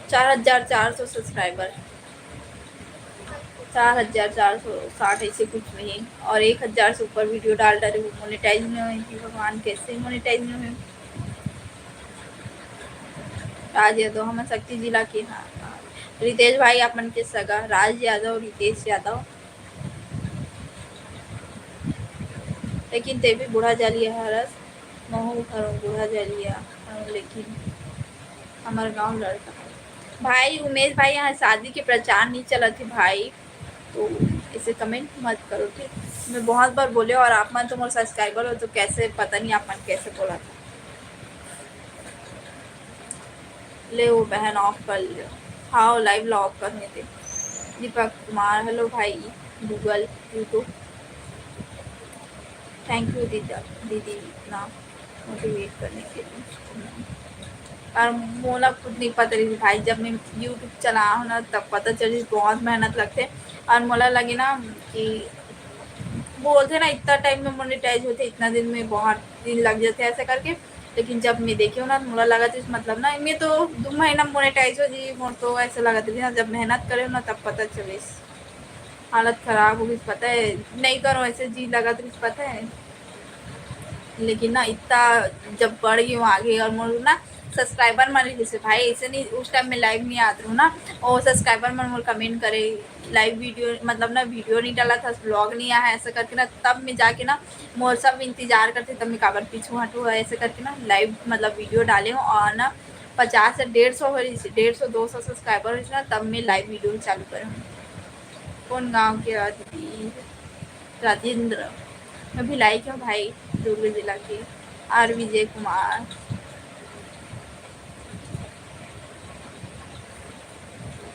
चार हजार चार सौ सब्सक्राइबर, चार हजार चार सौ साठ ऐसे कुछ में है, और एक हजार से ऊपर वीडियो डाल डाले, वो मोनेटाइज नहीं हुए कि भगवान, कैसे मोनेटाइज नहीं हुए? राज यादव, हम शक्ति जिला के, हाँ, हाँ। रितेश भाई, आप मन के सगा राज यादव, रितेश यादव। लेकिन ते भी बूढ़ा जालिया हरस, महू घरो बूढ़ा जालिया हूँ, लेकिन हमार गांव लड़का है। भाई उमेश भाई, यहाँ शादी के प्रचार नहीं चलत है भाई, तो ऐसे कमेंट मत करो, ठीक? मैं बहुत बार बोले, और आप मन तो मोर सब्सक्राइबर हो, तो कैसे, पता नहीं आप मन कैसे बोला था। ले वो बहन, ऑफ कर लियो। हाँ, लाइव ला ऑफ करने दे। दीपक कुमार, हेलो भाई, गूगल, यूट्यूब। थैंक यू दीदा, दीदी, इतना मोटिवेट करने के लिए। और मोला खुद नहीं पता रही भाई, जब मैं यूट्यूब चला हूँ ना, तब पता चली बहुत मेहनत लगते। और मोला लगे ना कि बोलते ना, इतना टाइम में मोनेटाइज होते, इतना दिन में, बहुत दिन लग जाते, ऐसे करके। लेकिन जब मैं देखे हूँ ना, मोला लगा था, मतलब ना, मैं तो दो महीना मोनेटाइज हो जी, मोर तो ऐसे लगा था ना, जब मेहनत करे हो ना, तब पता चले। हालत खराब हो गई, पता है, नहीं करो ऐसे जी लगा था, पता है। लेकिन ना, इतना जब बढ़ गई हूँ आगे, और मोर ना सब्सक्राइबर मन जैसे भाई, ऐसे नहीं, उस टाइम में लाइव नहीं आते रहूँ ना, और सब्सक्राइबर मन मोर कमेंट करे, लाइव वीडियो, मतलब ना, वीडियो नहीं डाला था, ब्लॉग नहीं आया, ऐसा करके ना, तब मैं जाके ना, मोर सब इंतजार करते, तब मैं काबर पीछू हटू, ऐसे करके ना, लाइव, मतलब, वीडियो डाले हूँ। और ना, पचास से डेढ़ सौ हो रही, डेढ़ सौ, दो सौ सब्सक्राइबर हो रही ना, तब मैं लाइव वीडियो चालू करे हूँ। कौन गांव के हो दीदी? राजेंद्र, मैं भिलाई के हूँ भाई, दुर्ग जिला के। आर विजय कुमार,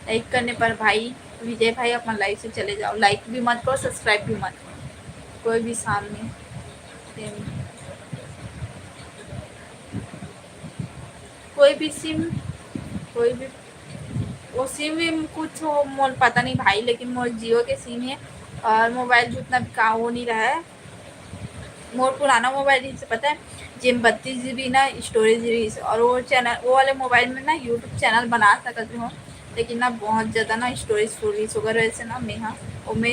लाइक करने पर भाई, विजय भाई, अपन लाइव से चले जाओ, लाइक भी मत करो, सब्सक्राइब भी मत करो, कोई भी सामने कोई भी सिम, कोई भी, वो सिम विम कुछ हो, मोर पता नहीं भाई, लेकिन मोर जियो के सिम है और मोबाइल जितना भी का वो नहीं रहा है। मोर पुराना मोबाइल रहिस, पता है, जेम बत्तीस जी बी ना स्टोरेज रहिस, और वो चैनल, वो वाले मोबाइल में ना यूट्यूब चैनल बना सकत रहो, लेकिन ना बहुत ज़्यादा ना स्टोरेज फुल रहिस, ओकर वजह से ना मैं हा ओमे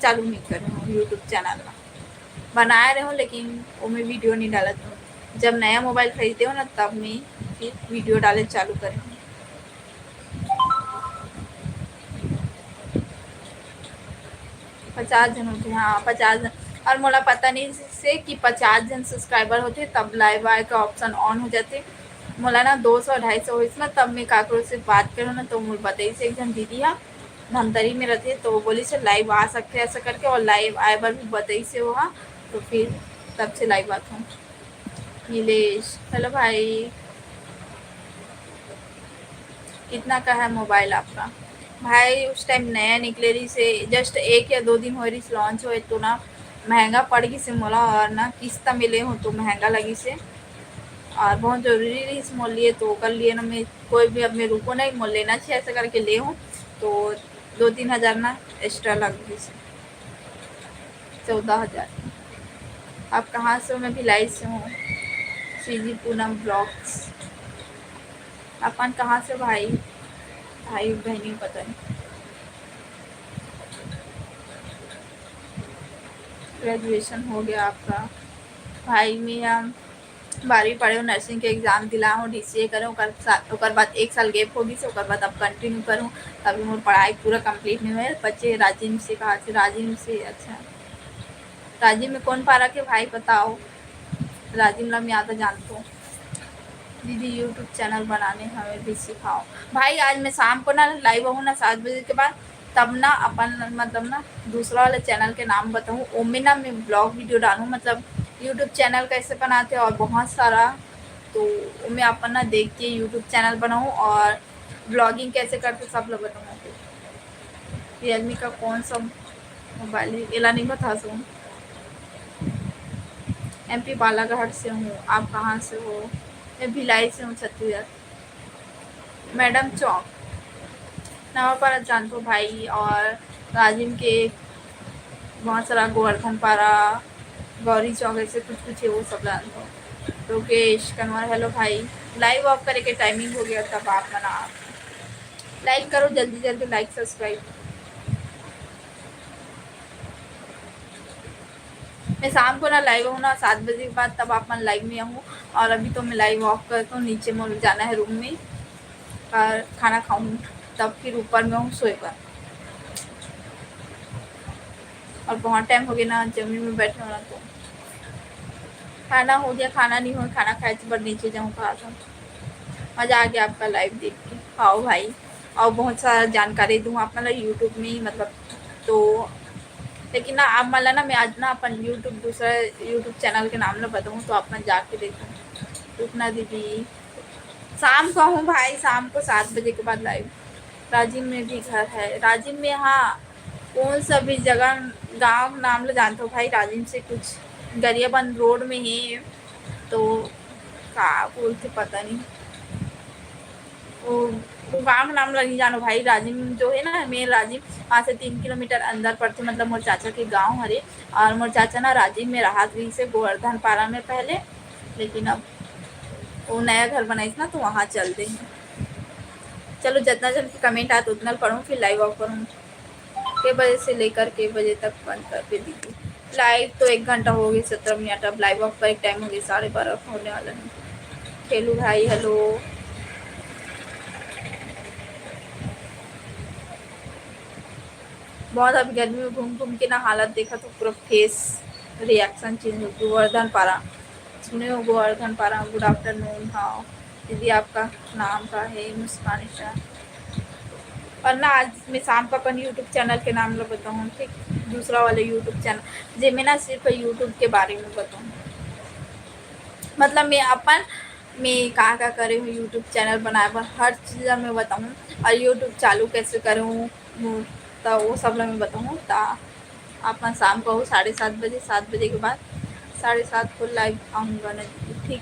चालू नहीं करे हूँ यूट्यूब चैनल ला। बनाए रहे हूँ, लेकिन ओमे वीडियो नहीं डालत हूँ। जब नया मोबाइल खरीदे हो ना, तब मैं फिर वीडियो डाले चालू करे हूँ। पचास जन होते, हाँ, पचास जन। और मोला पता नहीं से कि पचास जन सब्सक्राइबर होते, तब लाइव आए का ऑप्शन ऑन हो जाते। मोला ना दो सौ, ढाई सौ होइस ना, तब मैं काकरो से बात करूँ ना, तो मोर बताइस एक जन दीदी हा, धमतरी में रहते, तो वो बोलिस लाइव आ सकते ऐसा करके, और लाइव आए बर भी बताइस वो हा, तो फिर तब से लाइव आत हूँ। नीलेश, हेलो भाई, कितना का है मोबाइल आपका? भाई, उस टाइम नया निकले रहिस हे, just एक या दो दिन होए रहिस लॉन्च होए, तो ना महंगा पड़ गिस हे मोला, और ना किस्त में ले हूँ, तो महंगा लगिस हे। और बहुत जरूरी रहिस मोर लिए, तो ओकर लिए ना मैं कोई भी अब मैं रुको नहीं, मोर लेना चाहिए ऐसा करके ले हूँ। तो दो तीन हजार ना एक्स्ट्रा लग गई, चौदह हजार। आप कहाँ से हो? मैं भिलाई से हूँ। सीजी पूनम ब्लॉग्स। अपन कहाँ से हो भाई? भाई बहनी पता नहीं। ग्रेजुएशन हो गया आपका? भाई, मैं हम बारहवीं पढ़े हूँ, नर्सिंग के एग्जाम दिला हूँ, डीसीए करे हूँ, ओकर साथ, ओकर बाद एक साल गैप हो गई से, ओकर बाद अब कंटिन्यू करूँ, तभी मोर पढ़ाई पूरा कंप्लीट नहीं हुआ है। बच्चे राजिम से, कहाँ से? राजिम से। अच्छा, राजिम में कौन पारा के भाई बताओ? राजिम ला मैं आधा जानता हूँ। दीदी, यूट्यूब चैनल बनाने हमें भी सिखाओ। भाई, आज मैं शाम को ना लाइव आऊँ ना सात बजे के बाद, तब ना अपन मतलब ना दूसरा वाला चैनल के नाम बताऊँ, ओमे ना मैं ब्लॉग वीडियो डालूँ, मतलब यूट्यूब चैनल कैसे बनाते हैं और बहुत सारा, तो मैं अपन ना देख के यूट्यूब चैनल बनाऊँ और ब्लॉगिंग कैसे करते सब लोग बताऊँ। रियलमी का कौन सा मोबाइल है? एला नहीं बता सकूँ। एमपी बालाघाट से हूँ। आप कहाँ से हो? मैं भिलाई से हूँ, छत्तीसगढ़। मैडम चौक, नवापारा जानथो भाई, और राजिम के बहुत सारा गोवर्धन पारा, गौरी चौक, ऐसे कुछ कुछ है, वो सब जानथो। लोकेश कनवर, हेलो भाई, लाइव ऑफ करे के टाइमिंग हो गया, तब आप मना लाइक करो जल्दी जल्दी, लाइक सब्सक्राइब। मैं शाम को ना लाइव हूँ ना सात बजे के बाद, तब आप मन लाइव में हूँ। और अभी तो मैं लाइव ऑफ करता हूँ, नीचे मोर जाना है रूम में और खाना खाऊँ, तब फिर ऊपर में हूँ सोए बर। और बहुत टाइम हो गया ना जमीन में बैठे होना, तो खाना हो गया, खाना नहीं हो, खाना खाए के बाद नीचे जाऊँ, कहा था। मज़ा आ गया आपका लाइव देख के। आओ भाई, और बहुत सारा जानकारी दूँ आप मतलब यूट्यूब में ही, मतलब, तो लेकिन ना आप मतलब ना मैं आज ना अपन यूट्यूब, दूसरा यूट्यूब चैनल के नाम ना बताऊँ, तो आप मन जाके देखो। रुकना दीदी, शाम को हूँ भाई, शाम को सात बजे के बाद लाइव। राजिम में भी घर है? राजिम में, हाँ, कौन सा भी जगह, गांव नाम ला जानथो भाई? राजिम से कुछ गरियाबंद रोड में है, तो का बोलते पता नहीं, वो, वो गांव के नाम ला नहीं जानो भाई। राजिम जो है ना, मेन राजिम, वहाँ से तीन किलोमीटर अंदर पड़थे, मतलब मोर चाचा के गांव हरे। और मोर चाचा ना राजिम में रहत रहिस हे, गोवर्धन पारा में पहले, लेकिन अब वो नया घर बनाइस ना, तो वहाँ चल दे। चलो, जितना जन के कमेंट आत उतना पढ़ूँ, फिर लाइव ऑफ करूँ। के बजे से लेकर के बजे तक बंद कर दे दीदी? लाइव तो एक घंटा हो गई, सत्रह मिनट। अब लाइव ऑफ का एक टाइम हो गई, साढ़े बारह होने वाला है। खेलू भाई, हेलो। बहुत अभी गर्मी में घूम घूम के ना हालत देखा तो पूरा फेस रिएक्शन चेंज हो गया। गोवर्धन पारा, सुने हो गोवर्धन पारा? गुड आफ्टरनून। हाँ दीदी, आपका नाम का है? मुस्कान ईशा। और ना आज मैं शाम का अपन यूट्यूब चैनल के नाम ला बताऊँ, ठीक, दूसरा वाला यूट्यूब चैनल, जेमे ना सिर्फ यूट्यूब के बारे में बताऊँ, मतलब मैं अपन मैं का का करे हूँ यूट्यूब चैनल बनाए बर, हर चीज़ ला मैं बताऊँ। और यूट्यूब चालू कैसे करे हूँ, तो वो सब ला मैं बताऊँ। तो अपन शाम को साढ़े सात बजे, सात बजे के बाद साढ़े सात को लाइव आऊँगा ना दीदी, ठीक।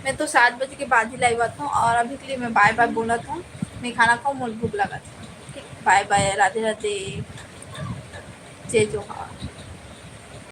मैं तो सात बजे के बाद ही लाइव आता हूँ। और अभी के लिए मैं बाय बाय बोलत हूँ, मैं खाना खाऊँ, मोर भूख लगत है, ठीक। बाय बाय, राधे राधे, जय जोहार।